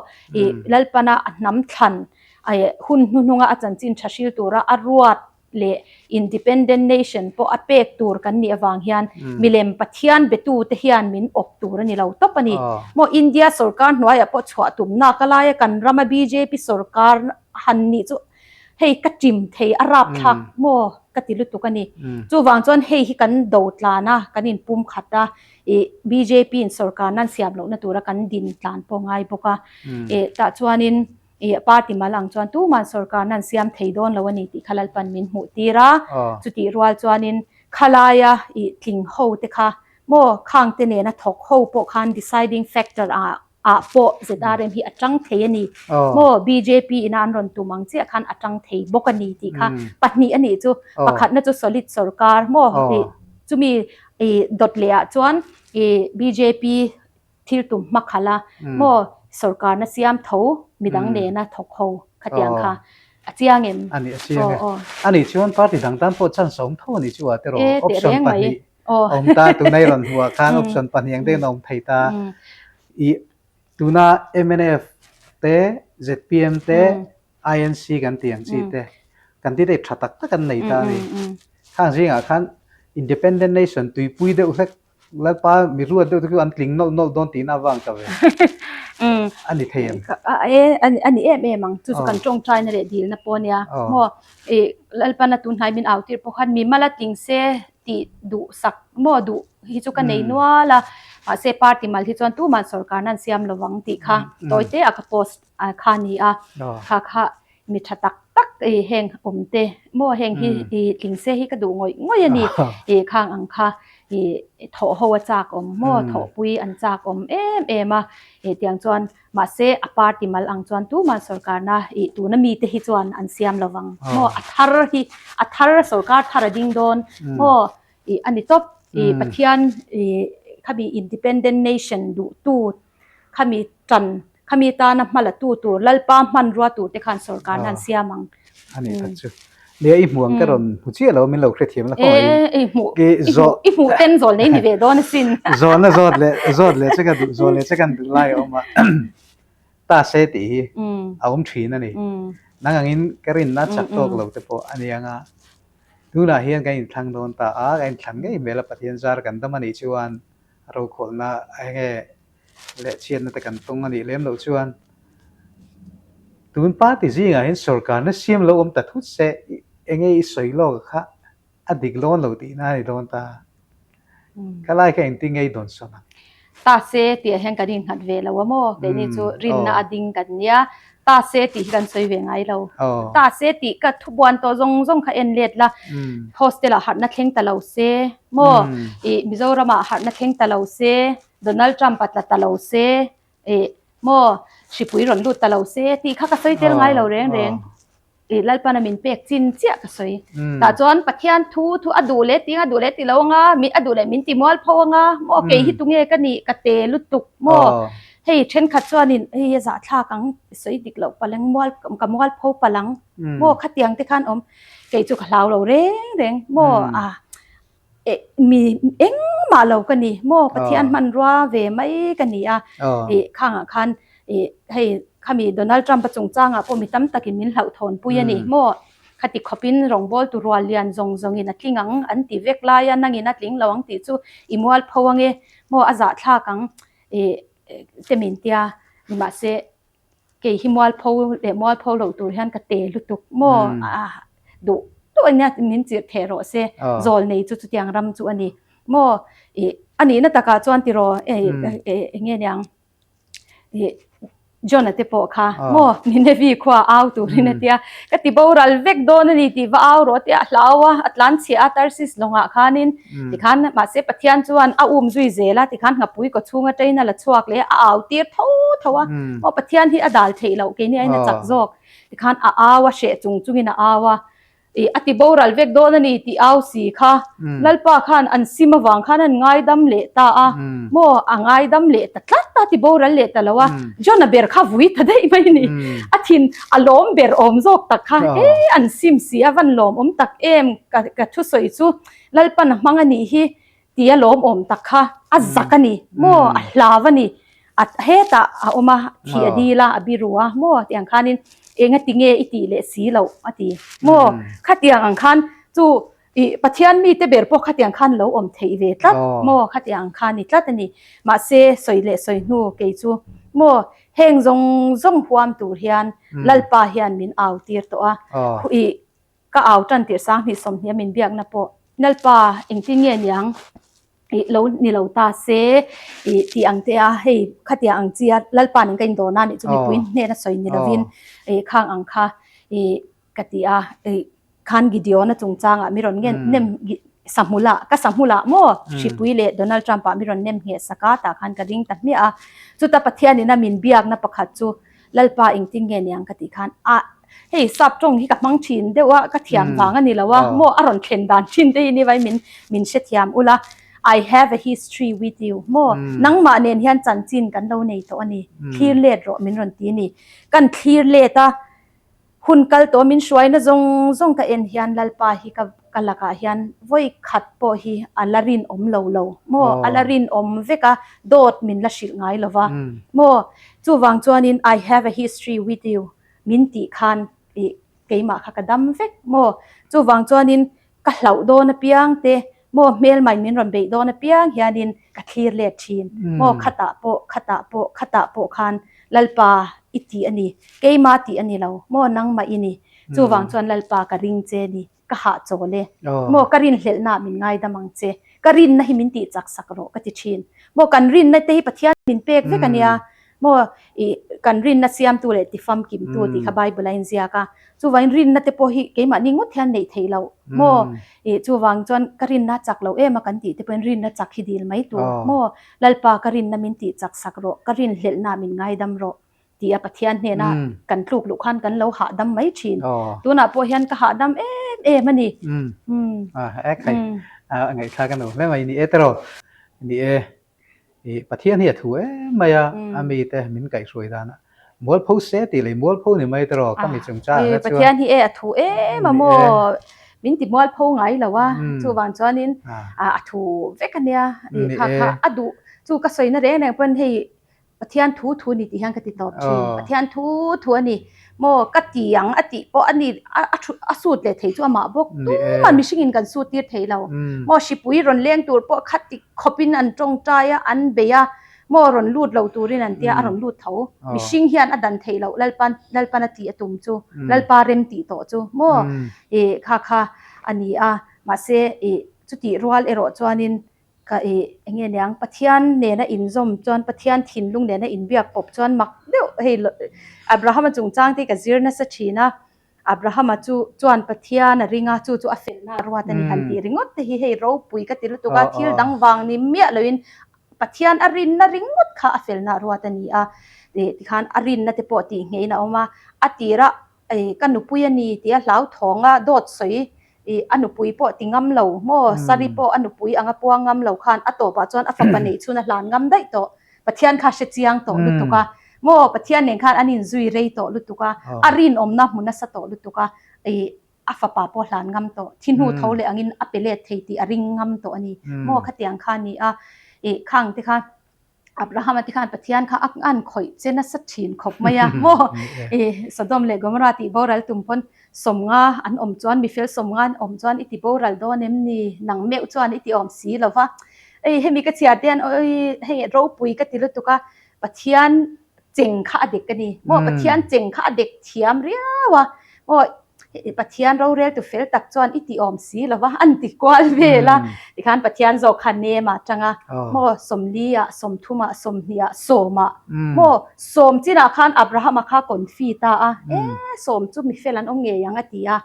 Lalpana a hnam thlan hun hnuhnunga a chanchin tha hril tura a ruat leh Independent Nation pawh a pek tur kan nih avang hian milem Pathian betute hian min awp tur a ni lo tawp a ni. Maw India sorkar hnuaiah pawh chhuah tumna ka laia kan rama bjp sorkar han nih chu hei ka ṭim thei a rapthlak maw ka ti lutuk a ni. Chuvang chuan hei hi kan do tlan a, kan inpum khat a, ih bjp in sorkar nan siam lohna tura kan din tlan pawh ngai bawk a. Ih tah chuanin I party mal ang chuan tuman sorkarna an siam thei dawn lo a ni tih kha Lalpan min hmuh tir a, chutih rual chuanin khalaia i tling ho te kha maw khang te nena thawk ho pawh khan deciding factor ah. Ah pawh ZRM hi a tang thei a ni. Maw bjp ina an rawn tum ang chiah khan a tang thei bawk a ni tih kha pahnih a nih chu. Pakhatna chu solid sorkar maw chumi dawt leh ah chuan bjp thil tum hma khalh a maw sorkarna siam tho midang nena thawk ho khatiang kha a chiang em? A nih a chiang e. A nih chuan party dang tan pawh chance a awm tho a nih chu a tiraw option pahnih awm ta tuna i rawn hmuh ah khan option pahnih ang deuhin a awm thei ta. I tuna mnf te zpm te INC kan tih ang chi te kan tih te tha tak tak an nei ta a ni. Khang zingah khan Independent Nation tuipui deuh hlek Lalpa mi ruat deuh te chu an tling nawlh nawlh dawn tihna avang ta ve. A ni thei em? E a ni em em ang. Chu chu kan tawngtaina leh dilna pawh a nia. Maw i Lalpana tunhnai min au tir pawh khan mi mala tling se tih duhsak maw duh hi chu ka nei nual a. Mahse party mal hi chuan tuman sorkarna an siam lo vang tih kha tawi te a ka post kha a ni a. Kha kha mi tha tak tak i heng awm te maw heng hi i tling se hi ka duh ngawih ngawih a ni i khang ang kha i thawh ho a chak awm maw thawhpui an chak awm em em a i tiang chuan mahse a party mal ang chuan tumah sorkarna i tuna mite hi chuan an siam lo vang maw a thar hi a thar sorkar thar a ding dawn maw i a ni tawp i Pathian i khami independent nation duhtu khami tan Khami tana hma la tu tur, Lalpa hmanrua tur te khan sorkarna an siam ang. A ni tak chu. Nia i hmuh ang ka rawn hmu chiah lo, min lo hrethiam la khaw mai. E, i hmuh, i hmuh, i hmuh ten zawl nei ni ve dawn asin. Zawhna zawt leh, zawt leh che ka duh, zawh leh che kan duh lai a awm a. Ta se tih hi a awm thin a ni. Nang angin ka rinna chak tawk lo te pawh a ni ang a. Tunah hian kan inthlang dawn ta a, kan inthlan ngei hmel a Pathian zar kan dam a nih chuan rokhawlhna enge leh chhiatna te kan tawng a nih lem loh chuan tun party zingah hian sorkarna siam lo awm ta thut se enge i sawi lawk kha a dik lawn lo tihna a ni dawn ta. Ka lai kha engtin nge i dawn sawn ang? Ta se tih ah hian kan innghat ve lo a maw? Keini chu rinna a ding kan nia. Ta se tih hi kan sawi ve ngai lo. Ta se tih ka thubuan tawh zawng zawng kha en let la. Hostel ah harhna thleng ta lo se maw? I Mizoram ah harhna thleng ta lo se. Donald Trump a tla ta lo se, eh, maw, hripui rawn lut ta lo se tih kha ka sawi tel ngai lo reng reng. Eh, Lalpana min pek chin chiah ka sawi. Tah chuan Pathian thu thu a duh leh ting a duh leh ti lo anga, a duh leh min ti mual pho anga, maw kei hi tunge ka nih, ka te lutuk maw. Hei thenkhat chuanin hei a zahthlak ang, sawi dik loh palang mual, ka mual pho palang maw khatiang te khan awm. Kei chu ka hlau lo reng reng maw, a. mi engmah lo ka ni maw Pathian hmanrua ve mai ka ni a ih khangah khan ih hei khami Donald Trump a chungchangah pawh mi tam takin min hlauhthawn pui a ni maw khati khawpin rawngbawltu rual lian zawng zawngin a tling ang an ti vek lai a nangin a tling lo ang tih chu i mualpho ange maw a zahthlak ang ih te min tia nimahse Kei hi mualpho leh mualpho loh tur hian ka te lutuk maw a duh duh ania min chirh theh rawh se zawl nei chu chutiang ram chu a ni maw ih a nihna takah chuan tiraw eng nge niang ih John-a te pawh kha maw Ninevi khua au turin a tia ka ti boral vek dawn a ni tih va au rawh tia a hlau a a tlanchhiah a Tarsis lawngah khanin Tikhan mahse Pathian chuan a um zui zel a, tikhan nghapui kaw chhung atangin a la chhuak leh a, a au tir tho tho a. Aw Pathian hi a dal theih loh, keini aiin a chak zawk. Tikhan a au a, hreh chung chungin a au a, ih a ti boral vek dawn a ni tih au si kha Lalpa khan an sim avang khan an ngaidam leh ta a, maw a ngaidam leh ta tlat a, ti boral leh ta lo a. John-a ber kha vui ta daih mai a ni. A thin a lawm ber awm zawk tak kha, e an sim si a, van lawm awm tak em ka ka thusawi chu. Lalpan a hmang a nih hi tia lawmawm tak kha a zak a ni maw a hlau a ni a hetah a awm a thih a dil a a biru a maw tiang khanin enga tinge i tih leh si loh a ti maw khatiang ang khan chu ih Pathian mite ber pawh khatiang khan lo awm theih ve tlat maw khatiang ang khan ni tlat a ni mahse sawi leh sawi hnu kei chu maw heng zawng zawng huam tur hian Lalpa hian min au tir tawh a ih Ka au tan tirh 20 sawmhnih a min biakna pawh Lalpa engtin nge niang ih lo ni lo ta se ih tih ang te a hei khatiang ang chi a Lalpa nen ka indawrna anih chu mipui hnena sawi ni lovin ih khang ang kha ih ka ti a ih khan Gideon-a chungchangah mi rawn ngen nem. Sahmula ka sahmula maw hripui leh Donald Trump ah mi rawn nem ngheh sak a tah khan ka ring ta hmiah a. Chuta Pathian in a min biakna pakhat chu Lalpa engtin nge niang ka tih khan a hei sap tawng hi ka hmang thin deuh a ka thiam vang a ni lo a maw a rawn thlen dan thin te hi ni vai min min hrethiam ula I have a history with you maw nangmah nen hian chanchin kan lo nei tawh a ni thlir let rawh min rawn ti a ni kan thlir let a Hun kal tawh min hruaina zawng zawng ka en hian Lalpa hi ka ka lakah hian vawi khat pawh hi a la rinawm lo lo maw? A la rinawm vek a, dawt min la hrilh ngai lo va maw? Chuvang chuanin I have a history with you min tih khan ih keimah kha ka dam vek maw? Chuvang chuanin Ka hlauh dawn apiang te maw hmelmain min rawn beih dawn apiang hianin ka thlir let thin. Maw khatah pawh, khatah pawh, khatah pawh khan Lalpa i tih a ni, keima tih a ni lo, maw nangmah i ni. Chuvang chuan Lalpa ka ring che ni, ka hahchawl e. Maw ka rinhlelhnaah min ngaidam ang che, ka rinna hi min tih chak sak rawh ka ti thin. Maw kan rinna te hi Pathian min pek vek a nia, Maw i kan rinna siamtu leh tifamkimtu tih kha Bible a inziak a. Chuvangin rinna te pawh hi keimahni ngawt hian neih theih loh. Maw i chuvang chuan ka rinna a chak lo em a kan tih te pawhin rinna chak hi dil mai tur. Maw Lalpa ka rinna min tih chak sak rawh, ka rinhlelhna min ngaidam rawh tih a Pathian hnena kan tluk luh khan kan lo hahdam mai thin. Tunah pawh hian ka hahdam em em a ni. A khai a ngaihthlak a nuam hle mai ni e tiraw. Ni e. I Pathian hi a thu em mai a, a mite min kaihhruai danah mualpho se tih leh mualpho ni mai tiraw ka mi chungchang ah chuan. Pathian hi e a thu em a maw min ti mualpho ngai lo a, chuvang chuanin a thu vek a nia, kha kha a duh chu ka sawina reng reng pawn hei Pathian thu thu ni tih hian ka ti tawp thin, Pathian thu thu a ni maw ka ti ang a tih pawh a ni a thu a sut leh thei chu amah bawk tumah mihringin kan sut tir thei lo maw hripui rawn leng tur pawh kha ti khawpin an tawngtai a an bei a maw rawn lut lo turin an tia a rawn lut tho mihring hian a dan theih loh Lalpan Lalpan a tih a tum chu Lalpa rem tih tawh chu maw ih kha kha a ni a mahse ih chutih rual erawh chuanin Ka ih eng nge niang Pathian nena inzawm chuan Pathian thinlung nena inbiak pawp chuan mak deuh hei Abrahama chungchang te hi ka zir nasa thin a, Abrahama chu chuan Pathian a ring a chu chu a felna a ruat a ni han tih ringawt te hi hei ropui ka ti lutuk a, thil dang vang ni miah loin Pathian a rinna ringawt kha a felna a ruat a ni a, tikhan a rinna te pawh tih ngeiin a awm a, a tirah Ei, ka nupui a ni tih a hlauthawng a, dawt sawi i a nupui pawh ti ngam lo maw? Sari pawh a nupui anga puang ngam lo khan a tawpah chuan a fapa neih chhun a hlan ngam daih tawh. Pathian kha hre chiang tawh lutuk a, maw? Pathian nen khan an inzui rei tawh lutuk a, a rinawmna hmu nasa tawh lutuk a, i a fapa pawh hlan ngam tawh. Thi hnu tho leh angin a pe let thei tih a ring ngam tawh a ni. Maw? Khatiang kha a ni a, i khang te kha. Abrahama te khan Pathian kha a an khawih che nasa thin khawp mai a maw? I Sodom leh Gomorrah tih boral tum pawn sawmnga an awm chuan mifel sawmnga an awm chuan i ti boral dawn em ni? Nang meuh chuan i ti awm si lo va. Ei hemi ka chhiar te hian awi hei ropui ka ti lutuk a, Pathian cheng kha a dek a ni maw? Pathian cheng kha a dek thiam riau a maw? Pathian rorel tu fel tak chuan i ti awm si lo va, an ti kual vel a. Tikhan Pathian zawk kha nem ah tang a, maw sawmli ah, sawmthum ah, sawmhnih ah, sawm ah, maw sawm chin ah khan Abraham-a kha confi ta a, e sawm chu mi fel an awm ngei ang a ti a,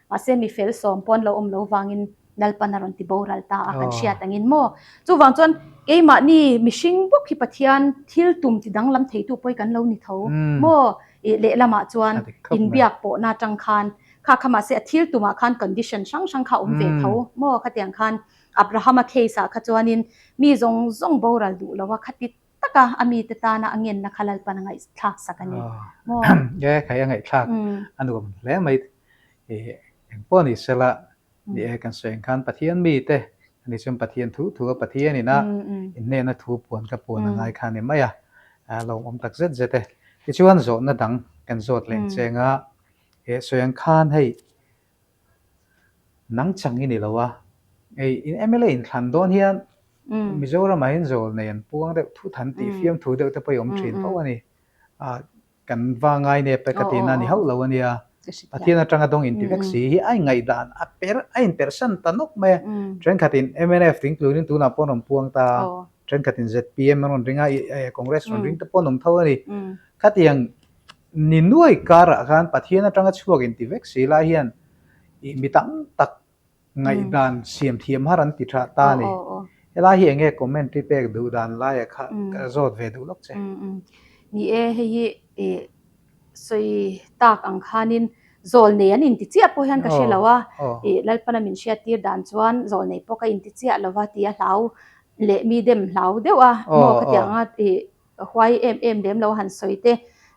mahse mi fel sawm pawn lo awm lo vangin Lalpan a rawn ti boral ta a, kan hriat angin maw. Chuvang chuan keimahni mihring bawk hi Pathian thil tum ti danglam theitu pawh hi kan lo ni tho maw. I lehlamah chuan inbiak pawhna atang khan kha kha mahse a thil tumah khan condition hrang hrang kha a awm ve tho maw khatiang khan Abrahama case ah kha chuanin mi zawng zawng boral duh lo a khati taka a mite tana a ngenna kha Lalpan a ngaihthlak sak a ni maw. E khai a ngaihthlak a nuam hle mai i engpawh ni sela Ni e, kan sawi ang khan Pathian mite ani chuan Pathian thu thu a Pathian ina inhnehna thu puan ka puan a ngai kha a ni mai a, a lawmawm tak zet zet e. Tichuan zawhna dang kan zawt leng cheng a, e sawi ang khan hei nang chang i ni lo a, hei in mla inthlan dawn hian Mizoramah hian zawl nei an puang deuh thut han tih fiam thu deuh te pawh i awm thin fo a ni. Kan va ngai nep e ka tihna a ni hauh lo a nia. Pathian atanga dawng inti vek si hi a ingaihdan a per a inperhsan ta nawk mai a. Thenkhatin mnf ding tlunin tunah pawh an rawn puang ta a, thenkhatin zpm an rawn ring a, Congress rawn ring te pawh an awm tho a ni. Khatiang ni nuai karah khan Pathian atanga chhuak inti vek si lai hian ih mi tam tak. Ngaihdan siam thiam har an ti tha ta a ni. Helai hi enge commentary pek duh dan laia kha ka zawt ve duh lawk che. Ni e, hei hi sawi tak ang khanin zawlnei an inti chiah pawh hian ka hre lo a, Lalpana min hriattir dan chuan zawlnei pawh ka inti chiah lo va tia hlau leh mi dem hlau deuh a maw khatianga huai em em lem lo han sawi te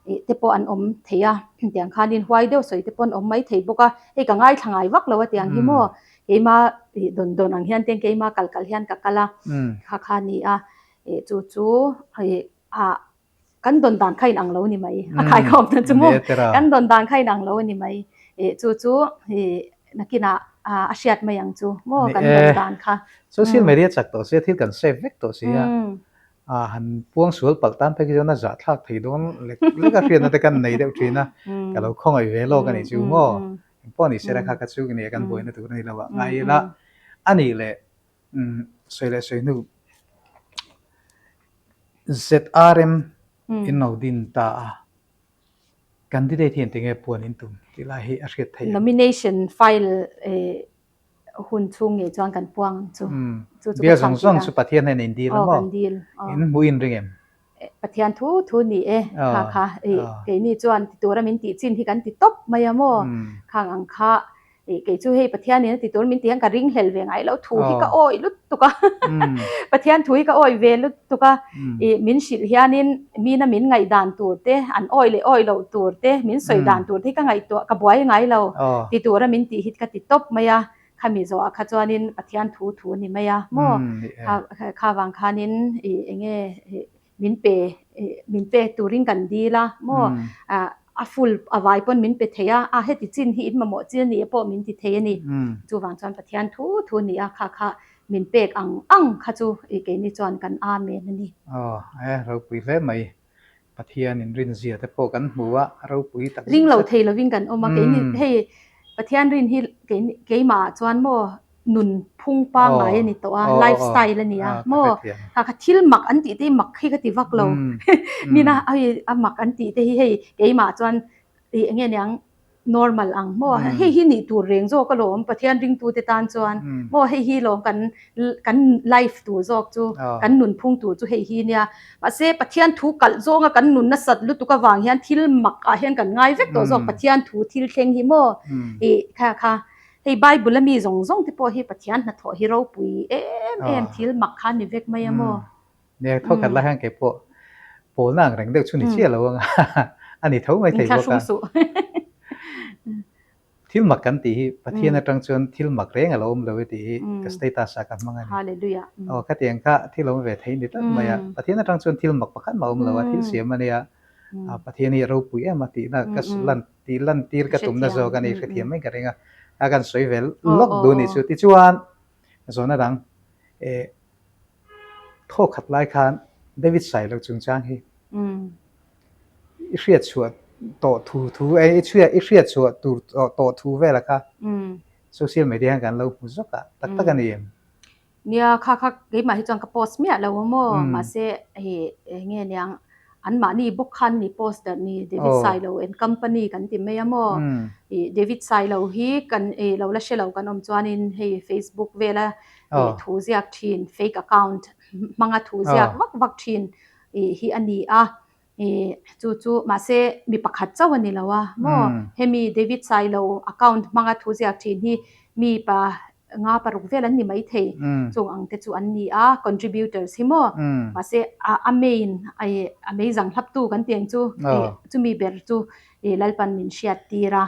ih te pawh an awm thei a tiang khanin huai deuh sawi te pawh an awm mai thei bawk a hei ka ngaithla ngai vak lo a tiang hi maw keima ih dawn dawn ang hian te keima kal kal hian ka kal a kha kha a ni a ih chu chu ih ah kan dawn dan kha inang lo a ni mai a khaikhawm na chu maw kan dawn dan kha inang lo a ni mai ih chu chu ih nakinah a hriat mai ang chu maw kan dawn dan kha. Social media chak tawh sia thil kan save vek tawh sia. A han puang sual palh tan phei khi chuan a zahthlak thei dawn lek lek a hriatna te kan nei deuh thin a, ka lo khawngaih ve lawk a nih chu maw? Engpawh ni sela kha ka chu nia kan buaina tur a ni lo a, ngai ila a nih leh sawi leh sawi hnu ZRM in lo din ta a, candidate hian tinge puan in tum tih lai hi a hriat theih ang. Nomination file hun chhung ngei chuan kan puang ang chu. Chu chu Bial zawng zawng chu Pathian hian in dil a maw? Kan dil. In hmuh in ring em? Pathian thu thu ni e. Kha kha keini chuan ti tura min tih chin hi kan ti tawp mai a maw? Khang ang kha kei chu hei Pathian in a ti tur min tih hian ka ring hlel ve ngai lo thu hi ka awi lutuk a. Pathian thu hi ka awi ve lutuk a. Min hrilh hianin mina min ngaihdan tur te an awi leh awi loh tur te min sawi dan tur te hi ka ngaihtuah ka buai ngai lo ti tura min tih hi ka ti tawp mai a khami zawhah kha chuanin Pathian thu thu a ni mai a maw kha vang khanin ih eng nge min pe min pek turin kan dil a maw a full a vai pawn min pe thei a a heti chin hi in mamawh chin a nih pawh min ti thei a ni chuvang chuan Pathian thu thu a ni a kha kha Min pek ang ang kha chu i keini chuan kan Amen a ni. Aw, e, ropui hle mai. Pathian in rinzia te pawh kan hmu a, ropui tak zet zet. Ring lo thei lovin kan awm a, keini hei Pathian rin hi keini keimah ah chuan maw nun phung pangngai a ni tawh a, life style a ni a maw, kha kha thil mak an tih te hi mak hi ka ti vak lo, mina hei a mak an tih te hi hei keimah chuan ih enge niang normal ang maw hei hi nih tur reng zawk alawm Pathian ringtute tan chuan maw hei hi lawm kan kan life tur zawk chu kan nunphung tur chu hei hi nia mahse Pathian thu kalh zawnga kan nun nasat lutuk avang hian thil mak ah hian kan ngai vek tawh zawk Pathian thu thil thleng hi maw ih kha kha hei Bible a mi zawng zawng te pawh hi Pathian hnathawh hi ropui em em thil mak kha a ni vek mai a maw. Nia tho khat lai hian kei pawh pawlna ang reng deuh chu ni chiah lo ang a, a ni tho mai thei bawk a. Thil mak kan tih hi Pathian atang chuan thil mak reng a lo awm lo e tih hi ka status ah ka hmang a ni. Hallelujah. Aw khatiang kha thil awm ve thei ni tlat mai a. Pathian atang chuan thil mak pakhat mah a awm lo a, thil siam a nia. Pathian hi a ropui em a tihna ka lan tih lantir ka tumna zawk a ni hrethiam mai ka ring a. A kan sawi ve lawk duh ni chu. Tichuan zawhna dang eh Thaw khat lai khan David Sailo chungchang hi i hriat chhuah tawh thu thu eh i chhuah i hriat chhuah tur tawh thu vela kha social media hian kan lo hmu zawk a tak tak a ni em? Nia kha kha keimah hi chuan ka post miah lo a maw mahse hei eng nge niang an mahni bawk khan ni post darh ni David Sailo and company kan ti mai a maw ih David Sailo hi kan ih lo la hre lo kan awm chuanin hei Facebook vela ih thu ziak thin fake account hmanga thu ziak vak vak thin ih hi a ni a ih chu chu mahse mi pakhat chauh a ni lo a maw hemi David Sailo account hmanga thu ziak thin hi mi pa nga paruk vel an ni mai thei chung ang te chu an ni a contributors hi maw mahse a main a mei zang hlap tu kan tih ang chu chumi ber chu Lalpan min hriat tir a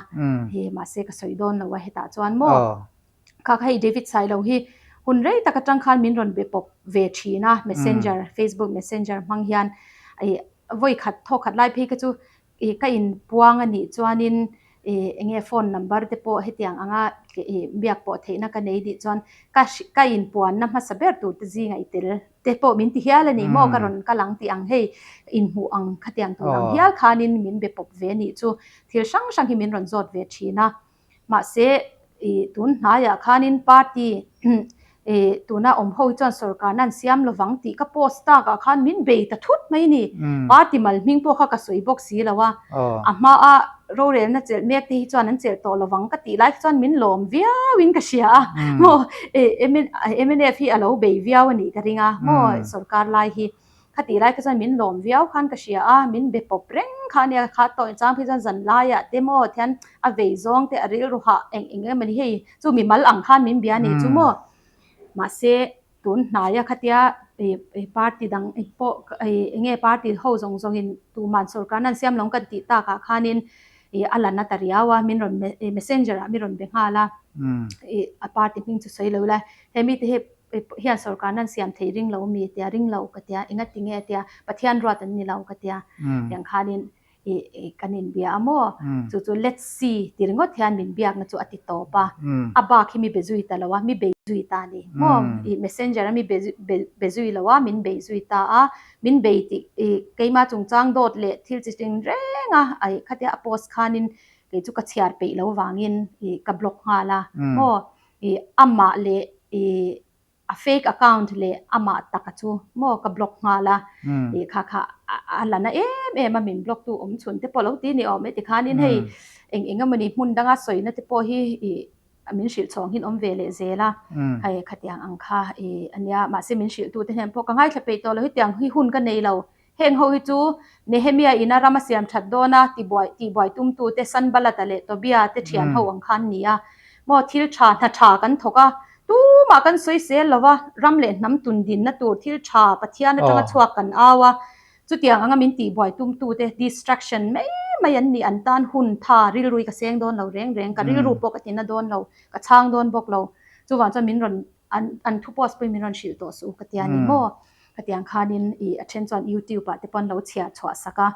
mahse ka sawi dawn lo a hetah chuan maw kha kha hei David Sailo hi hun rei tak atang khan min rawn be pawp ve thin a messenger Facebook messenger hmang hian vawi khat thawk khat lai phei kha chu Ih ka inpuang a nih chuanin ih eng nge phone number te pawh hetiang anga ih biak pawh theihna ka nei dih chuan ka ka inpuanna hmasa ber tur te zingah i tel te pawh min ti hial a ni maw ka rawn kal ang tih ang hei inhmuh ang khatiang tur ang hial khanin min be pawp ve a nih chu thil hrang hrang hi min rawn zawt ve thin a. Mahse, ih tun hnaiah khanin party ih tuna awm ho hi chuan sorkarna an siam lovang tih ka post takah khan min bei ta thut mai a ni. Party mal hming pawh kha ka sawi bawk si lo a. A hmaa. rorelna chelh mek te hi chuan an chelh tawh lovang ka tih lai kha chuan min lawm viau in ka hria a maw mnf hi a lo bei viau a nih ka ring a maw sorkar lai hi kha tih lai kha chuan min lawm viau khan ka hria a min be pawp reng kha a nia kha tawh chang phei chuan zan laiah te maw thian a vei zawng te a rilru hah eng eng emaw ni hei chu mimal ang khan min bia a nih chu maw mahse Tun hnaia khatia party dang pawh eng nge party ho zawng zawngin tuman sorkarna an siam lo kan tih takah khanin a la na ta riau a, min rawn messenger ah min rawn be nghal a, a party hming chu sawi lo ila he mite hi hian sorkarna an siam thei ring lo mi tia ring lo ka tia engati nge tia Pathian ruat an ni lo ka tia tiang khanin i kan inbia a maw? Chu chu let's see ti ringawt hian min biakna chu a ti tawp a, a bak hi mi be zui ta lo a, mi bei zui ta a ni maw? I messenger a mi be be zui lo a, min bei zui ta a, min bei tih i keimah chungchang dawt leh thil chi ting reng a, ai khatia a post khanin kei chu ka chhiar peih lo vangin i ka block nghal a maw? I amah leh i A fake account leh amah taka chu maw ka block nghal a, ih kha kha a la na em em a min block tu awm chhun te pawh lo ti ni awm e tikhanin hei eng eng emawni hmun danga sawina te pawh hi ih min hrilh chhawng hin awm ve leh zel a, hei khatiang ang kha ih ania mahse min hrilh tu te hnen pawh ka ngaithla peih tawh lo hetiang hi hun ka nei lo. Heng ho hi chu Nehemia ina ram a siam that dawna tibuai tihbuai tumtute Sanbalata leh Tobia te thian ho ang kha an ni a. Maw thil tha hna tha kan thawk a, tumah kan sawi sel lo a, ram leh hnam tun dinna tur thil tha Pathian atanga chhuak kan au a, chutiang anga min tihbuai tumtute distraction mai mai an ni, an tan hun tha rilrui ka seng dawn lo reng reng, ka rilru pawh ka tina dawn lo, ka chhang dawn bawk lo, chuvang chuan min rawn an an thu post pawhin min rawn hrilh tawh suh ka tia ni maw khatiang khanin ih a then chuan youtube ah te pawh an lo chhiar chhuah sak a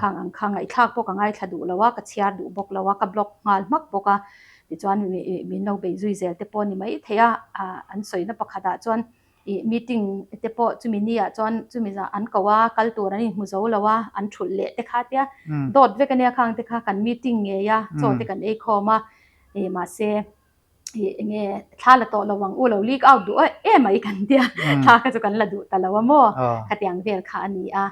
khang ang kha ngaihthlak pawh ka ngaithla duh lo a ka chhiar duh bawk lo a ka block nghal hmak bawk a tichuan min lo bei zui zel te pawh a ni mai thei a ah an sawina pakhat ah chuan ih meeting te pawh chumi ni ah chuan chumi zah an ko a kal tur an inhmu zo lo a an thulh leh te kha tia dawt vek ania khang te kha kan meeting ngei a chaw te kan ei khawm a ih mahse ih enge thla la tawh lo ang u lo leak out duh em mai kan tia thla kha chu kan la duh ta lo a maw khatiang vel kha a ni a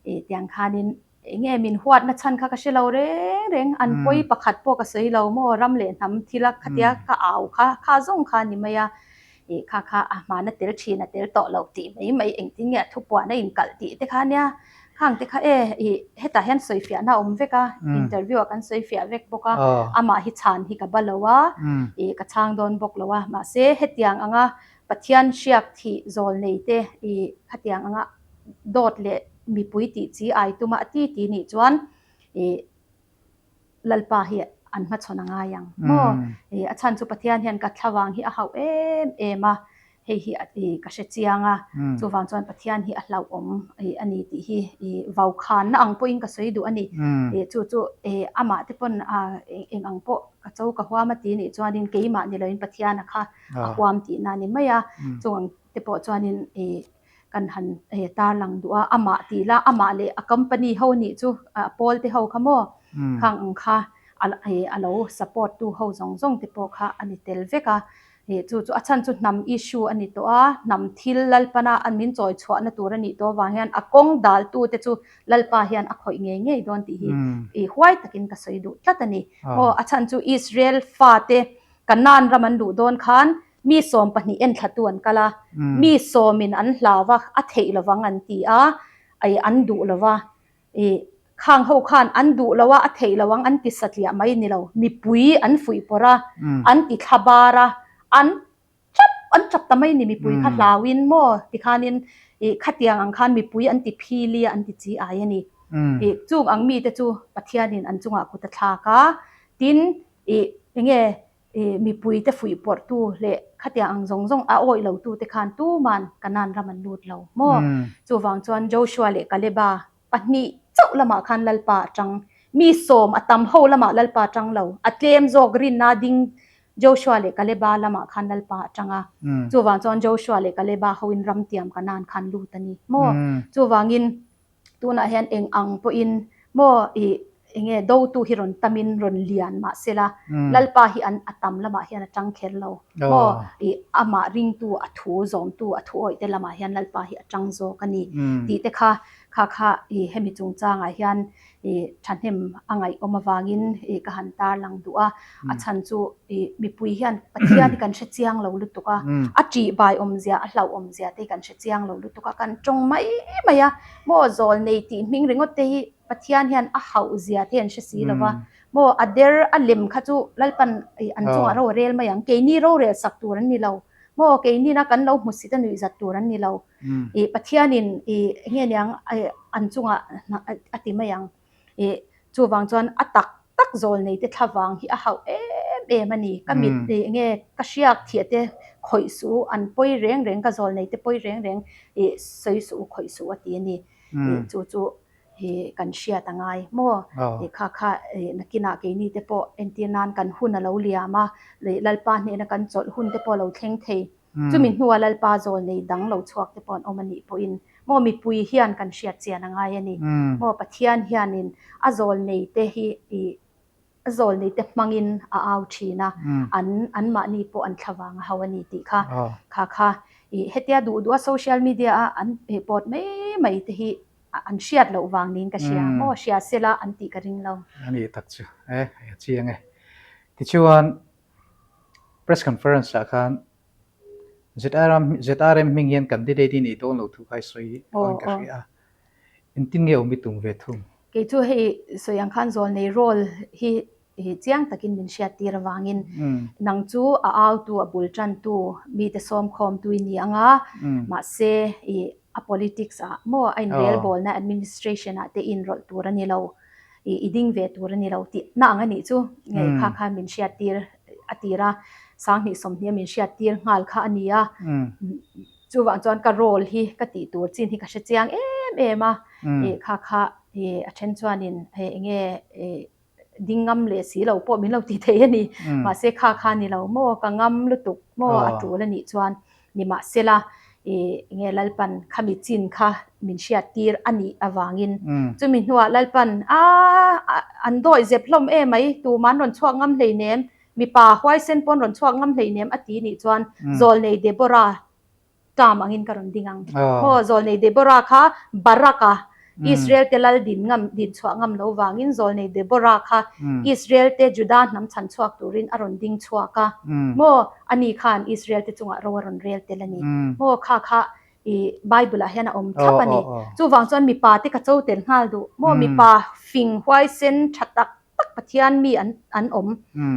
ih tiang khanin enge min huatna chhan kha ka hre lo reng reng an pawi pakhat pawh ka sawi lo maw ram leh hnam thil a khatia ka au kha kha zawng kha a ni mai a ih kha kha a hmana tel thin a tel tawh lo tih mai mai engtin nge a thupuan a inkalh tih te kha nia Khang te kha e ih hetah hian sawifiahna a awm vek a, interview ah kan sawifiah vek bawk a, amah hi chhan hi ka ba lo a, ih ka chhang dawn bawk lo a, mahse hetiang anga Pathian hriak thih zawl nei te ih khatiang anga dawt leh mipui tih chi ai tuma a ti ti nih chuan ih Lalpa hi an hmachhawn a ngai ang maw? Ih a chhan chu Pathian hian ka thlavang hi a hauh em em a, hei hi ih ka hre chiang a, chuvang chuan Pathian hi a hlauhawm ih a ni tih hi ih vaukhanna ang pawhin ka sawi duh a ni. Ih chu chu ih amah te pawn a eng ang pawh ka cho ka huam a ti nih chuanin keimah ni loin Pathiana kha a huam tihna a ni mai a, chung ang te pawh chuanin ih Kan han tarlang duh a, amah tih la, amah leh a company ho nih chu a pawl te ho kha maw, khang ang kha a lo support tu ho zawng zawng te pawh kha a ni tel vek a, chu chu a chhan chu hnam issue a ni tawh a, hnam thil Lalpana an min chawi chhuahna tur a nih tawh avang hian a kawng dal tu te chu Lalpa hian a khawih ngei ngei dawn tih hi huai takin ka sawi duh tlat a ni. Aw a chhan chu Israel fate Kanaan ram an luh dawn khan Mi 12 enthlatu an kal a, mi sawmin an hlau a, a theih lovang an ti a, i an duh lo va, i khang ho khan an duh lo a, a theih lo ang an ti satliah mai ni lo, mipui an fuih pawrh a, an ti thla bar a, an tap an tap ta mai ni mipui kha hlauin maw tikhanin i khatiang ang khan mipui an ti phili a, an ti chi ai a ni. I chung ang mite chu Pathianin an chungah kut a thlak a, tin i enge I mipuite fuihpawrhtu leh khatiang ang zawng zawng a awih lotute khan tuman Kanaan ram an lut lo maw? Chuvang chuan Joshua leh Kaleba pahnih chauh lamah khan Lalpa a tang. Mi sawm a tam ho lamah Lalpa a tang lo. A tlem zawk rinna ding Joshua leh Kaleba lamah khan Lalpa a tang a. Chuvang chuan Joshua leh Kaleba hoin ram tiam Kanaan khan lut a ni maw? Chuvangin Tunah hian eng ang pawhin maw i enge dotu hi rawn tamin rawn lian mah sela Lalpa hi an a tam lamah hian a tang kher lo maw i amah ringtu a thu zawmtu a thu awih te lamah hian Lalpa hi a tang zawk a ni tih te kha. Kha kha i hemi chungchangah hian i thahnem a ngaihawm avangin i ka han tarlang duh a. A chhan chu i mipui hian Pathian hi kan hre chiang lo lutuk a, a ṭih bai awmzia, a hlauh awmzia te hi kan hre chiang lo lutuk a, kan ṭawng mai mai a. Maw zawl nei tih hming ringawt te hi Pathian hian a hauh zia te hi an hre si lo va. Maw a der a lem kha chu Lalpan i an chungah ro a rel mai ang, keini rorel sak tur an ni lo. Maw keinina kan lo hmusit a nuihzat tur an ni lo. I Pathianin i enge niang an chungah a ti mai ang. I chuvang chuan a tak tak zawl nei te thlavang hi a hauh em em a ni. Ka mit i enge ka hriak thiah te khawih suh u, an pawi reng reng ka zawl nei te pawi reng reng i sawi suh u khawih suh u a ti a ni. I chu chu i kan hriat a ngai maw? I kha kha i nakinah keini te pawh entir nan kan hun a lo liam a, Lalpa hnena kan chawlh hun te pawh a lo thleng thei. Chumi hnua Lalpa zawl nei dang lo chhuak te pawh an awm a nih pawhin maw mipui hian kan hriat chian a ngai a ni. Maw Pathian hianin a zawl nei te hi ih a zawl nei te hmangin a au thin a, an anmahni pawh an thlavang a hau a ni tih kha kha kha ih hetia duh duh a social media a an pawt mai mai te hi an hriat loh vang niin ka hria. Maw hria sela an tih ka ring lo. A nih tak chu e, a chiang e. Tichuan Press conference ah khan ZRM ZRM hming hian candidate i neih dawn lo thu kha i sawi dawn ka hria a, engtin nge awm i tum ve thung? Kei chu hei sawi ang khan zawlnei role hi chiang takin min hriat tir avangin nang chu a autu a bul tantu mite sawmkhawmtu i ni ang a, mahse i a politics ah maw a inrelbawlna administration ah te inrawlh tur a ni lo. I ding ve tur a ni lo tih na ang a nih chu nge kha khan min hriat tir a tir a, 2020 a min hriat tir nghal kha a ni a, chuvang chuan ka role hi ka tih tur chin hi ka hre chiang em em a, i kha kha i a then chuanin hei enge i ding ngam leh si lo pawh min lo ti thei a ni, mahse kha kha ni lo maw ka ngam lutuk maw a tul a nih chuan Nimahsela, i nge Lalpan khami chin kha min hriat tir a nih avangin chumi hnuah Lalpan, A, an dawi zep hlawm e mai, tuman rawn chhuak ngam hleinem, mipa huaisen pawn rawn chhuak ngam hleinem a ti nih chuan Zawlnei Deborah term angin ka rawn ding ang. Maw, Zawlnei Deborah kha Barak-a Israel te lal din ngam, din chhuah ngam lo vangin Zawlnei Deborah kha Israel te Juda hnam chhan chhuak turin a rawn ding chhuak a. Maw, ani khan Israel te chungah ro a rawn rel tel a ni. Maw, kha kha i Bible ah hian a awm thlap a ni. Chuvang chuan mipa te ka cho tel nghal duh. Maw, mipa fing huaisen tha tak tak Pathian mi an an awm.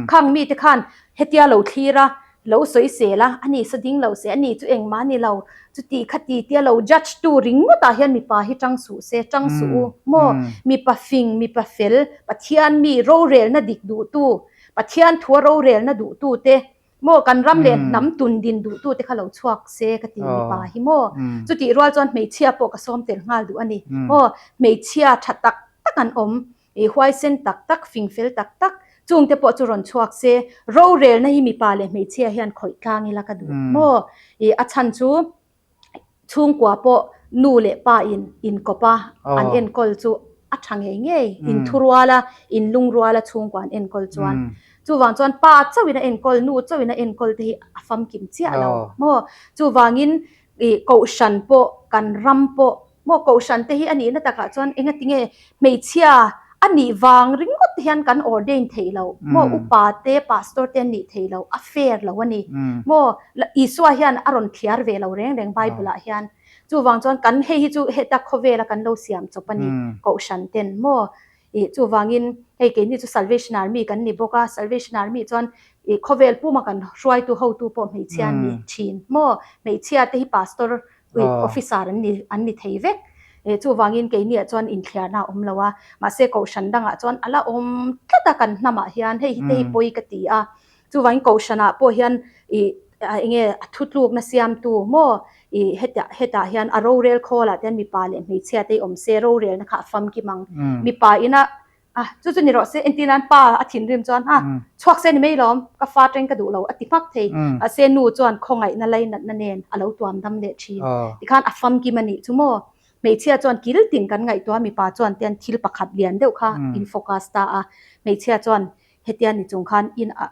Khang mite khan hetia lo thlir a, lo sawi sel a, ani saw ding lo se, ani chu engmah ni lo, chuti khati tia lo judge tu ringawtah hian mipa hi tang suh se, tang suh u maw? Mipa fing, mipa fel, Pathian mi rorelna dik duhtu, Pathian thua rorelna duhtu te, Maw kan ram leh hnam tun din duhtu te kha lo chhuak se ka ti mipa hi maw? Chutih rual chuan hmeichhia pawh ka sawm tel nghal duh a ni. Maw hmeichhia tha tak tak an awm, i huaisen tak tak, fing fel tak tak, chung te pawh chu rawn chhuak se, rorelna hi mipa leh hmeichhia hian khawih tlang ila ka duh maw? I a chhan chu Chhungkua pawh nu leh pa in inkawp a, an enkawl chu a tha ngei ngei, inthurual a, inlungrual a chhungkua an enkawl chuan. Chuvang chuan pa chauhin a enkawl, nu chauhin a enkawl te hi a famkim chiah lo maw? Chuvangin ih kohhran pawh, kan ram pawh maw kohhran te hi a nihna takah chuan engatinge hmeichhia a nih vang ringawt te hian kan ordain theih loh maw upa te pastor te an nih theih loh a fair lo a ni maw Isua hian a rawn thliar ve lo reng reng Bible ah hian chuvang chuan kan hei hi chu heta khawvel a kan lo siam chawp a ni kohhran ten maw ih chuvangin hei keini chu Salvation Army kan ni bawk a Salvation Army chuan ih khawvel puma kan hruaitu hotu pawh hmeichhia an ni thin maw hmeichhia te hi pastor officer an ni an ni thei vek. Eh chuvangin keiniah chuan inthliarna a awm lo a, mahse kohhran dangah chuan a la awm tlat a kan hnamah hian hei hi te hi pawi ka ti a. Chuvangin kohhranah pawh hian ih enge a thutlukna siamtu maw ih hetah hetah hian a rorel khawlah te hian mipa leh hmeichhia te hi awm se rorelna kha a famkim ang. Mipa ina A, chu chu ni rawh se, entir nan pa a thinrim chuan a, chhuak se ni mai lawm, ka fa teng ka duh lo a ti hmak thei. Mahse nu chuan khawngaihna lainatna nen a lo tuam dam leh thin. Tikhan a famkim a nih chu maw? Hmeichhia chuan kil tin kan ngaihtuah a, mipa chuan tian thil pakhat lian deuh kha in focus ta a. Hmeichhia chuan hetia ni chung khan in a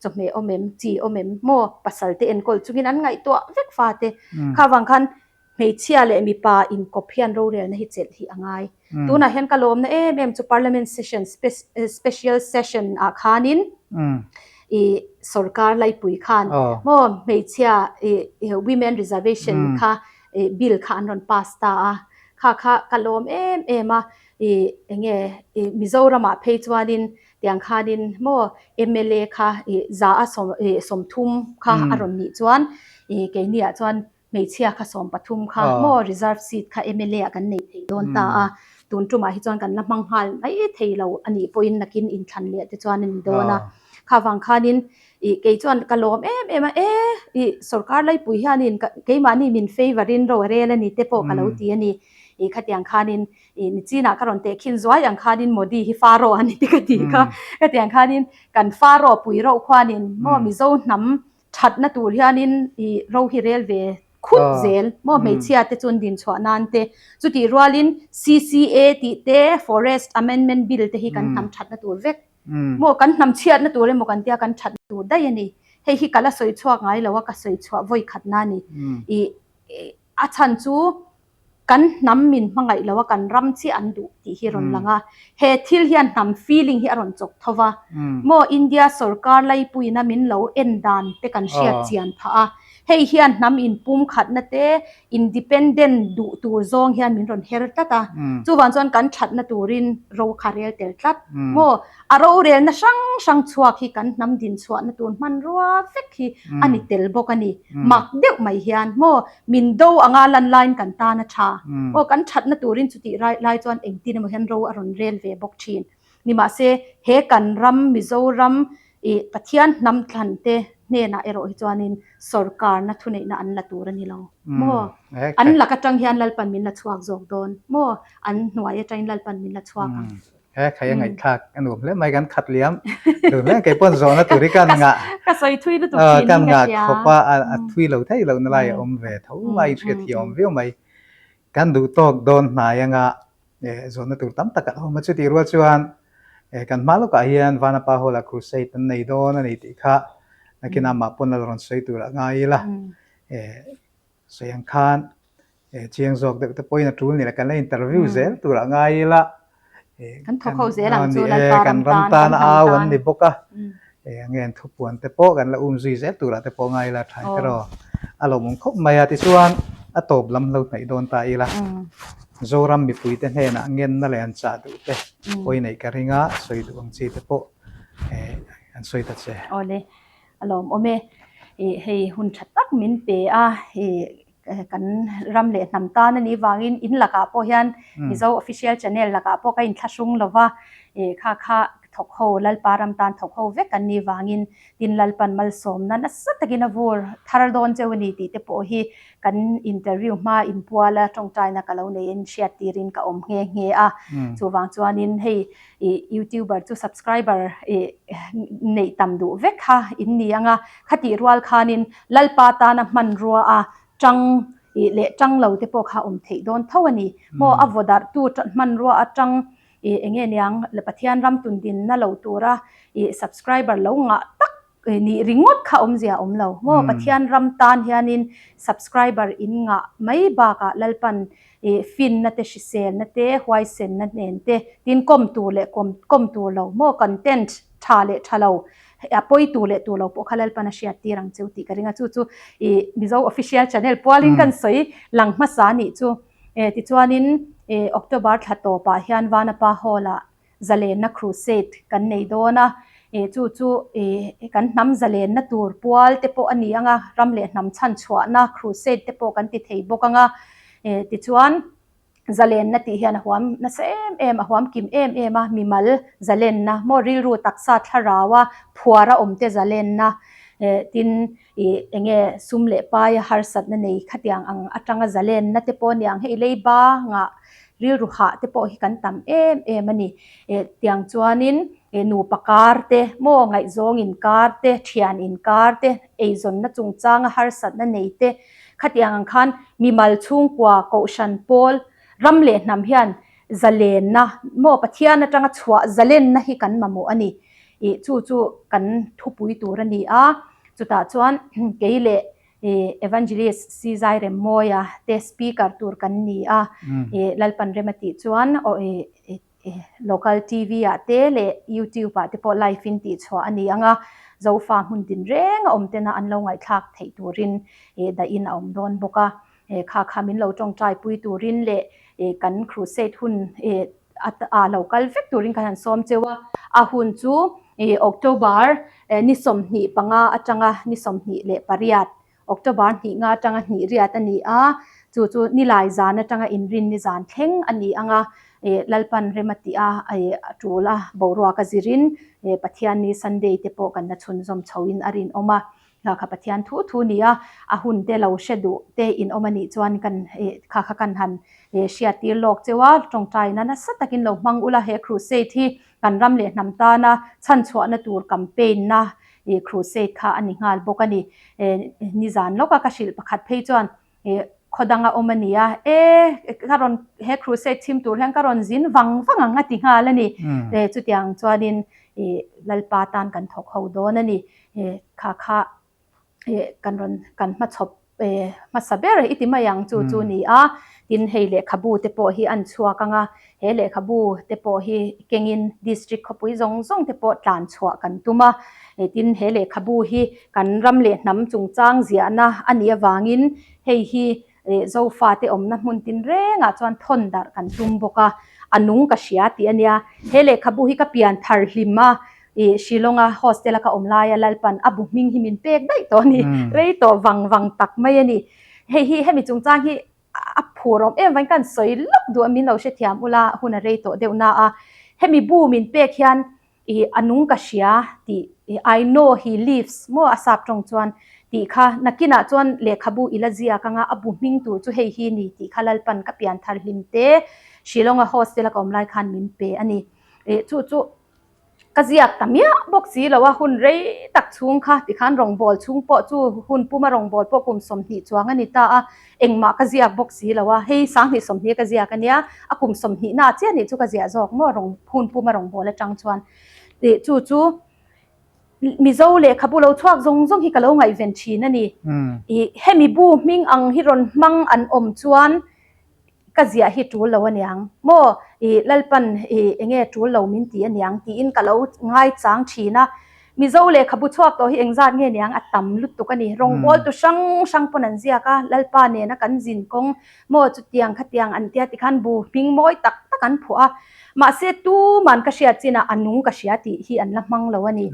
chawhmeh awm em, chi awm em maw, pasal te enkawl chungin an ngaihtuah vek fa te. Kha vang khan. Hmeichhia leh mipa inkawp hian rorelna hi chelh hi a ngai. Tunah hian ka lawmna em em chu Parliament session special session ah khanin i sorkar laipui khan maw hmeichhia i women reservation kha bill kha an rawn pass ta a, kha kha ka lawm em em a i enge i Mizoram ah phei chuanin tiang khanin maw mla kha i za a 30 kha a rawn nih chuan i keini ah chuan Hmeichhia kha 13 kha maw reserve seat kha mla ah kan nei thei dawn ta a, tun tumah hi chuan kan la hmang nghal mai thei lo a nih pawhin nakin inthlan leh te chuan a ni dawn a. Kha vang khanin ih kei chuan ka lawm em em a, e ih sorkar laipui hianin keimahni min favour in ro a rel a ni te pawh ka lo ti a ni. Ih khatiang khanin ih nichinah ka rawn tehkhin zuai ang khanin Modi hi Pharaoh a ni te ka ti kha. Khatiang khanin kan Pharaoh pui rauh khuanin maw Mizo hnam Thatna tur hianin i ro hi rel ve khut zel maw hmeichhia te chuan din chhuah nan te chutih rualin CCA tih te Forest Amendment Bill te hi kan hnam thatna tur vek maw kan hnam chhiatna tur emaw kan tia kan thatna tur daih a ni hei hi ka la sawi chhuak ngai lo a ka sawi chhuah vawi khatna a ni i a chhan chu Kan hnam min hmangaih lo a, kan ram chiah an duh tih hi rawn lang a. He thil hian hnam feeling hi a rawn chawk tho va. Maw India sorkar laipuina min lo en dan te kan hriat chian phah a. Hei hian hnam inpumkhatna te, independent duh tur zawng hian min rawn her tlat a. Chuvang chuan kan thatna turin ro kha rel tel tlat. Maw a rorelna hrang hrang chhuak hi kan hnam dinchhuahna tur hmanrua vek hi a ni tel bawk a ni. Mak deuh mai hian maw min do anga lan laiin kan tan a tha. Aw kan thatna turin chutih lai chuan engtin emaw hian ro a rawn rel ve bawk thin. Nimahse he kan ram Mizoram ih Pathian hnam thlan te hnenah erawh hi chuanin sorkarna thuneihna an la tur a ni lo maw? An lak atang hian Lalpan min la chhuak zawk dawn maw? An hnuai atangin Lalpan min la chhuak ang. He khai a ngaihthlak a nuam hle mai kan khat liam duh hle kei pawn zawhna tur hi kan ngah ka sawi thui lutuk thin kan ngah khawp a a thui lo thei lo na lai a awm ve tho mai hriat hi a awm viau mai kan duh tawk dawn hnai anga zawhna tur tam tak a awm a chutih rual chuan kan hma lawkah hian Vanapa Hall ah crusade an nei dawn a ni tih kha nakinah mah pawn a la rawn sawi tur a ngai ila sawi ang khan Chiang zawk deuh te pawhin a tul ni la, kan la interview zel tur ah ngai ila. Kan thawk ho zel ang chu Lalpa ram tan, kan hnam tan. Au an ni bawk a, enge an thupuan te pawh kan la um zui zel tur ah te pawh ngai ila tha te rawh. A lawmawm khawp mai a, tichuan a tawp lam lo hnaih dawn ta ila. Zoram mipui te hnenah ngenna leh an chah duh te pawi neih ka ring a, sawi duh ang chi te pawh an sawi ta che. Awle, a lawmawm e. Hei hun tha tak min pe a, kan ram leh hnam tan a nih vangin in lakah pawh hian Mizo official channel lakah pawh ka inthlahrung lo va, kha kha thawk ho Lalpa ram tan thawk ho vek an nih vangin tin Lalpan malsawmna nasa takin a vur thar dawn cheu a ni tih te pawh hi kan interview hma inpuala tawngtaina ka lo neiin hriat tirin ka awm nghe nghe a. Chuvang chuanin hei ih youtuber chu subscriber ih neih tam duh vek kha in ni ang a, khatih rual khanin Lalpa tana hmanrua a tang ih leh tang lo te pawh kha awm theih dawn tho a ni. Maw a vaw darh tu hmanrua a tang ih eng nge niang Pathian ram tundinna lo tura ih subscriber lo ngah tak nih ringawt kha awmzia a awm lo maw Pathian ram tan hianin subscriber in ngah mai bakah Lalpan ih finna te hriselna te huaisenna nen te tin kawm tur leh kawm kawm tur lo maw content tha leh tha lo a pawi tur leh tur lo pawh kha Lalpan a hriat tir ang cheu tih ka ring a chu chu ih Mizo official channel pualin kan sawi lang hmasa nih chu eh tichuanin ih October thla tawpah hian Vanapa Hall ah zalenna crusade kan nei dawn a, ih chu chu ih kan hnam zalenna tur pual te pawh a ni ang a, ram leh hnam chhan chhuahna crusade te pawh kan ti thei bawk ang a, ih tichuan zalenna tih hian a huam nasa em em a huam kim em em a, mimal zalenna maw rilru taksa thlarau a phuar a awm te zalenna ih tin ih eng nge sum leh paia harsatna nei khatiang ang atanga zalenna te pawh a ni ang hei leiba ngah rilru hah te pawh hi kan tam em em a ni. Eh tiang chuanin eh nupa kar te maw ngaihzawng inkar te thian inkar te eizawnna chungchanga harsatna nei te khatiang ang khan mimal chhungkua kohhran pawl ram leh hnam hian zalenna maw Pathian atanga chhuah zalenna hi kan mamawh a ni. Ih chu chu kan thupui tur a ni a chutah chuan kei leh. Evangelist Sizai Remmawia te speaker tur kan ni a, Lalpan rem a tih chuan local TV ah te leh YouTube ah te pawh live in tih chhuah a ni ang a, Zofa hmun tin reng a awm tena an lo ngaihthlak theih turin dahin a awm dawn bawk a. Kha kha min lo tawngtai pui turin leh kan crusade hun a lo kal vek turin kan han sawm cheu a. A hun chu October ni 25 atanga ni 28, October hnih nga atanga hnih riat a ni a, chu chu nilai zan atanga inrin ni zan thleng a ni ang a, Lalpan rem a tih a, a tul a, boruak a zirin Pathianni Sunday te pawh kan la chhunzawm chhoin a rinawm a. Kha kha Pathian thu thu ni a, a hun te lo hre duh te in awm a nih chuan kan kha kha kan han hriattir lawk cheu a, tawngtaina nasa takin lo hmang ula he crusade hi kan ram leh hnam tana chhanchhuahna tur campaign na crusade kha a ni nghal bawk a ni. Nizan lawka ka hrilh pakhat phei chuan khaw danga awm a ni a, e ka rawn he crusade chhim tur hian ka rawn zin vang vang ang a ti nghal a ni. Chutiang chuanin Lalpa tan kan thawk ho dawn a ni. Kha kha kan rawn kan hmachhawp hmasa ber i ti mai ang chu chu ni a. Tin hei lehkhabu te pawh hi an chhuak ang a, he lehkhabu te pawh hi kengin district khawpui zawng zawng te pawh tlan chhuah kan tum a. Tin he lehkhabu hi kan ram leh hnam chungchang ziahna a nih avangin hei hi Zofate awmna hmun tinrengah chuan thawn darh kan tum bawk a, a nung ka hria tih a nia. He lehkhabu hi ka pian thar hlim a, ih Shillong-a hostel-a ka awm laia Lalpan a bu hming hi min pek daih tawh a ni, rei tawh vang vang tak mai a ni. Hei hi hemi chungchang hi a phur awm em vangin ka han sawi lawk duh a, min lo hrethiam ula hun a rei tawh deuh na a. Hemi bu min pek hian I a nung ka hria tih I know he lives maw a sap tawng chuan tih kha nakinah chuan lehkhabu i la ziak anga a bu hming tur chu hei hi ni tih kha Lalpan ka pian thar hlim te Shillong-a hostel a ka awm lai khan min pe a ni. Ih chu chu ka ziak ta miah bawk si lo a hun rei tak chhung kha tikhan rawngbâwl chhung pawh chu hun puma rawngbâwl pawh kum 20 chuang a ni ta a Engmah ka ziak bawk si lo a, hei 20 20 ka ziak a nia, a kum 20 na chiah nih chu ka ziah zawk maw rawng hun puma rawngbâwl atang chuan tih chu chu Mizo lehkhabu lo chhuak zawng zawng hi ka lo ngaihven thin a ni. Ih hemi bu hming ang hi rawn hmang an awm chuan ka ziah hi tul lo aniang maw ih Lalpan ih enge tul lo min ti aniang tiin ka lo ngaichang thin a. Mizo lehkhabu chhuak tawh hi engzat nge niang a tam lutuk a ni. Rawngbâwl tu hrang hrang pawn an ziak a, Lalpa nena kan zin kawng maw chutiang khatiang an tia tikhan bu hming mawi tak tak an phuah a. Mahse tuman ka hriat chinah a nung ka hria tih hi an la hmang lo a ni.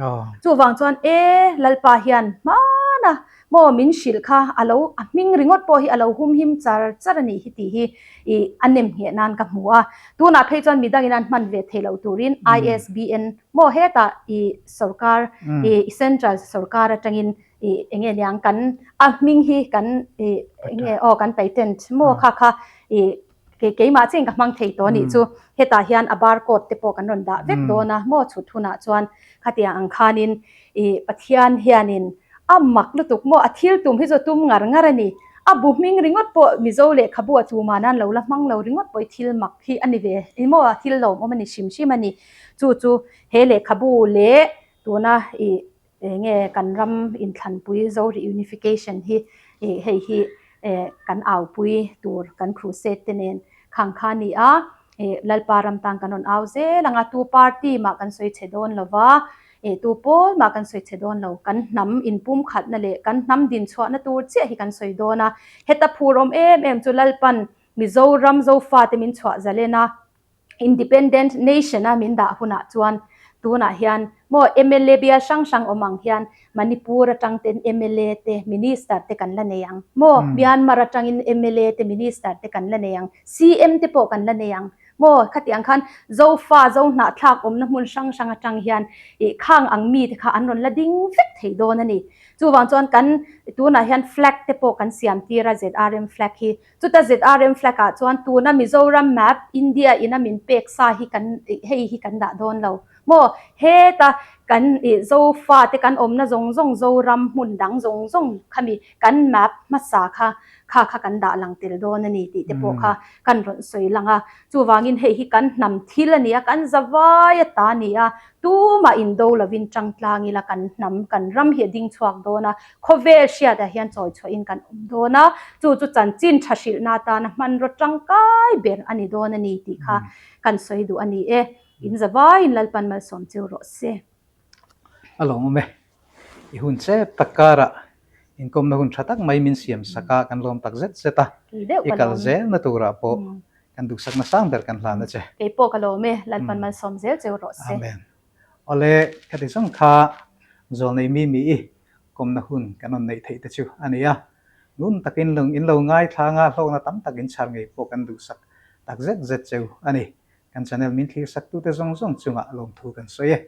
Chuvang chuan e Lalpa hian hmana Maw min hrilh kha a lo a hming ringawt pawh hi a lo humhim char char a nih hi tih hi ih a nem ngheh nan ka hmu a. Tunah phei chuan midangin an hman ve thei loh turin ISBN maw hetah ih sorkar ih central sorkar atangin ih eng nge niang kan a hming hi kan ih eng nge aw kan patent maw kha kha ih Kei keimah chiin ka hmang thei tawh anih chu hetah hian a bar code te pawh kan rawn dah vek dawn a maw chhut hunah chuan khatiang ang khanin ih Pathian hianin a mak lutuk maw a thil tum hi chu a tum ngar ngar a ni. A bu hming ringawt pawh Mizo lehkhabu a chuma nan lo la hmang lo ringawt pawh i thil mak hi a ni ve maw a thil lawmawm a ni hrim hrim a ni. Chu chu he lehkhabu leh tuna ih Enge kan ram inthlanpui Zo Reunification hi hei hi kan aupui tur kan crusade te nen khang kha a ni a, Lalpa ram tan kan rawn au zel ang a, tu party mah kan sawi chhe dawn lo va, tu pawl mah kan sawi chhe dawn lo, kan hnam inpumkhatna leh kan hnam dinchhuahna tur chiah hi kan sawi dawn a, heta phur awm em em chu Lalpan Mizoram Zofate min chhuah zalen a. Independent Nation a min dah hunah chuan tunah hian maw mla bial hrang hrang awm ang hian Manipur atang ten mla te Minister te kan la nei ang maw Myanmar atangin mla te Minister te kan la nei ang CM te pawh kan la nei ang maw khatiang khan Zofa Zohnahthlak awmna hmun hrang hrang atang hian ih khang ang mi te kha an rawn la ding vek thei dawn a ni. Chuvang chuan kan tunah hian flag te pawh kan siam tir a ZRM flag hi Chuta ZRM flag ah chuan tuna Mizoram map India in a min pek sa hi kan hei hi kan dah dawn lo maw? Heta kan ih Zofa te kan awmna zawng zawng Zoram hmun dang zawng zawng khami kan map hmasa kha. Kha kha kan dah lang tel dawn a ni tih te pawh kha kan rawn sawi lang a. Chuvangin hei hi kan hnam thil a ni a, kan zavai a ta a ni a, tumah indo lovin tang tlang ila kan hnam, kan ram hi a ding chhuak dawn a, khawvel hriatah hian chawi chhuahin kan awm dawn a, chu chu chanchin tha hrilhna atana hmanraw tangkai ber a ni dawn a ni tih kha kan sawi duh a ni e. In zavaiin Lalpan malsawm cheu rawh se. A lawmawm e. I hun chep tak karah inkawmna hun tha tak mai min siam sak a, kan lawm tak zet zet a. I kal zelna turah pawh kan duhsakna sang ber kan hlan a che. Kei pawh ka lawm e, Lalpan malsawm zel cheu rawh se. Amen. Awle, khati zawng kha zawlnei mi mi i kawmna hun kan rawn neih theih te chu a ni a. Ngun takin lung in lo ngaithlang a, hlawkna tam tak in chhar ngei pawh kan duhsak tak zet zet cheu a ni. Kan channel min thlir saktute zawng zawng chungah lawmthu kan sawi e.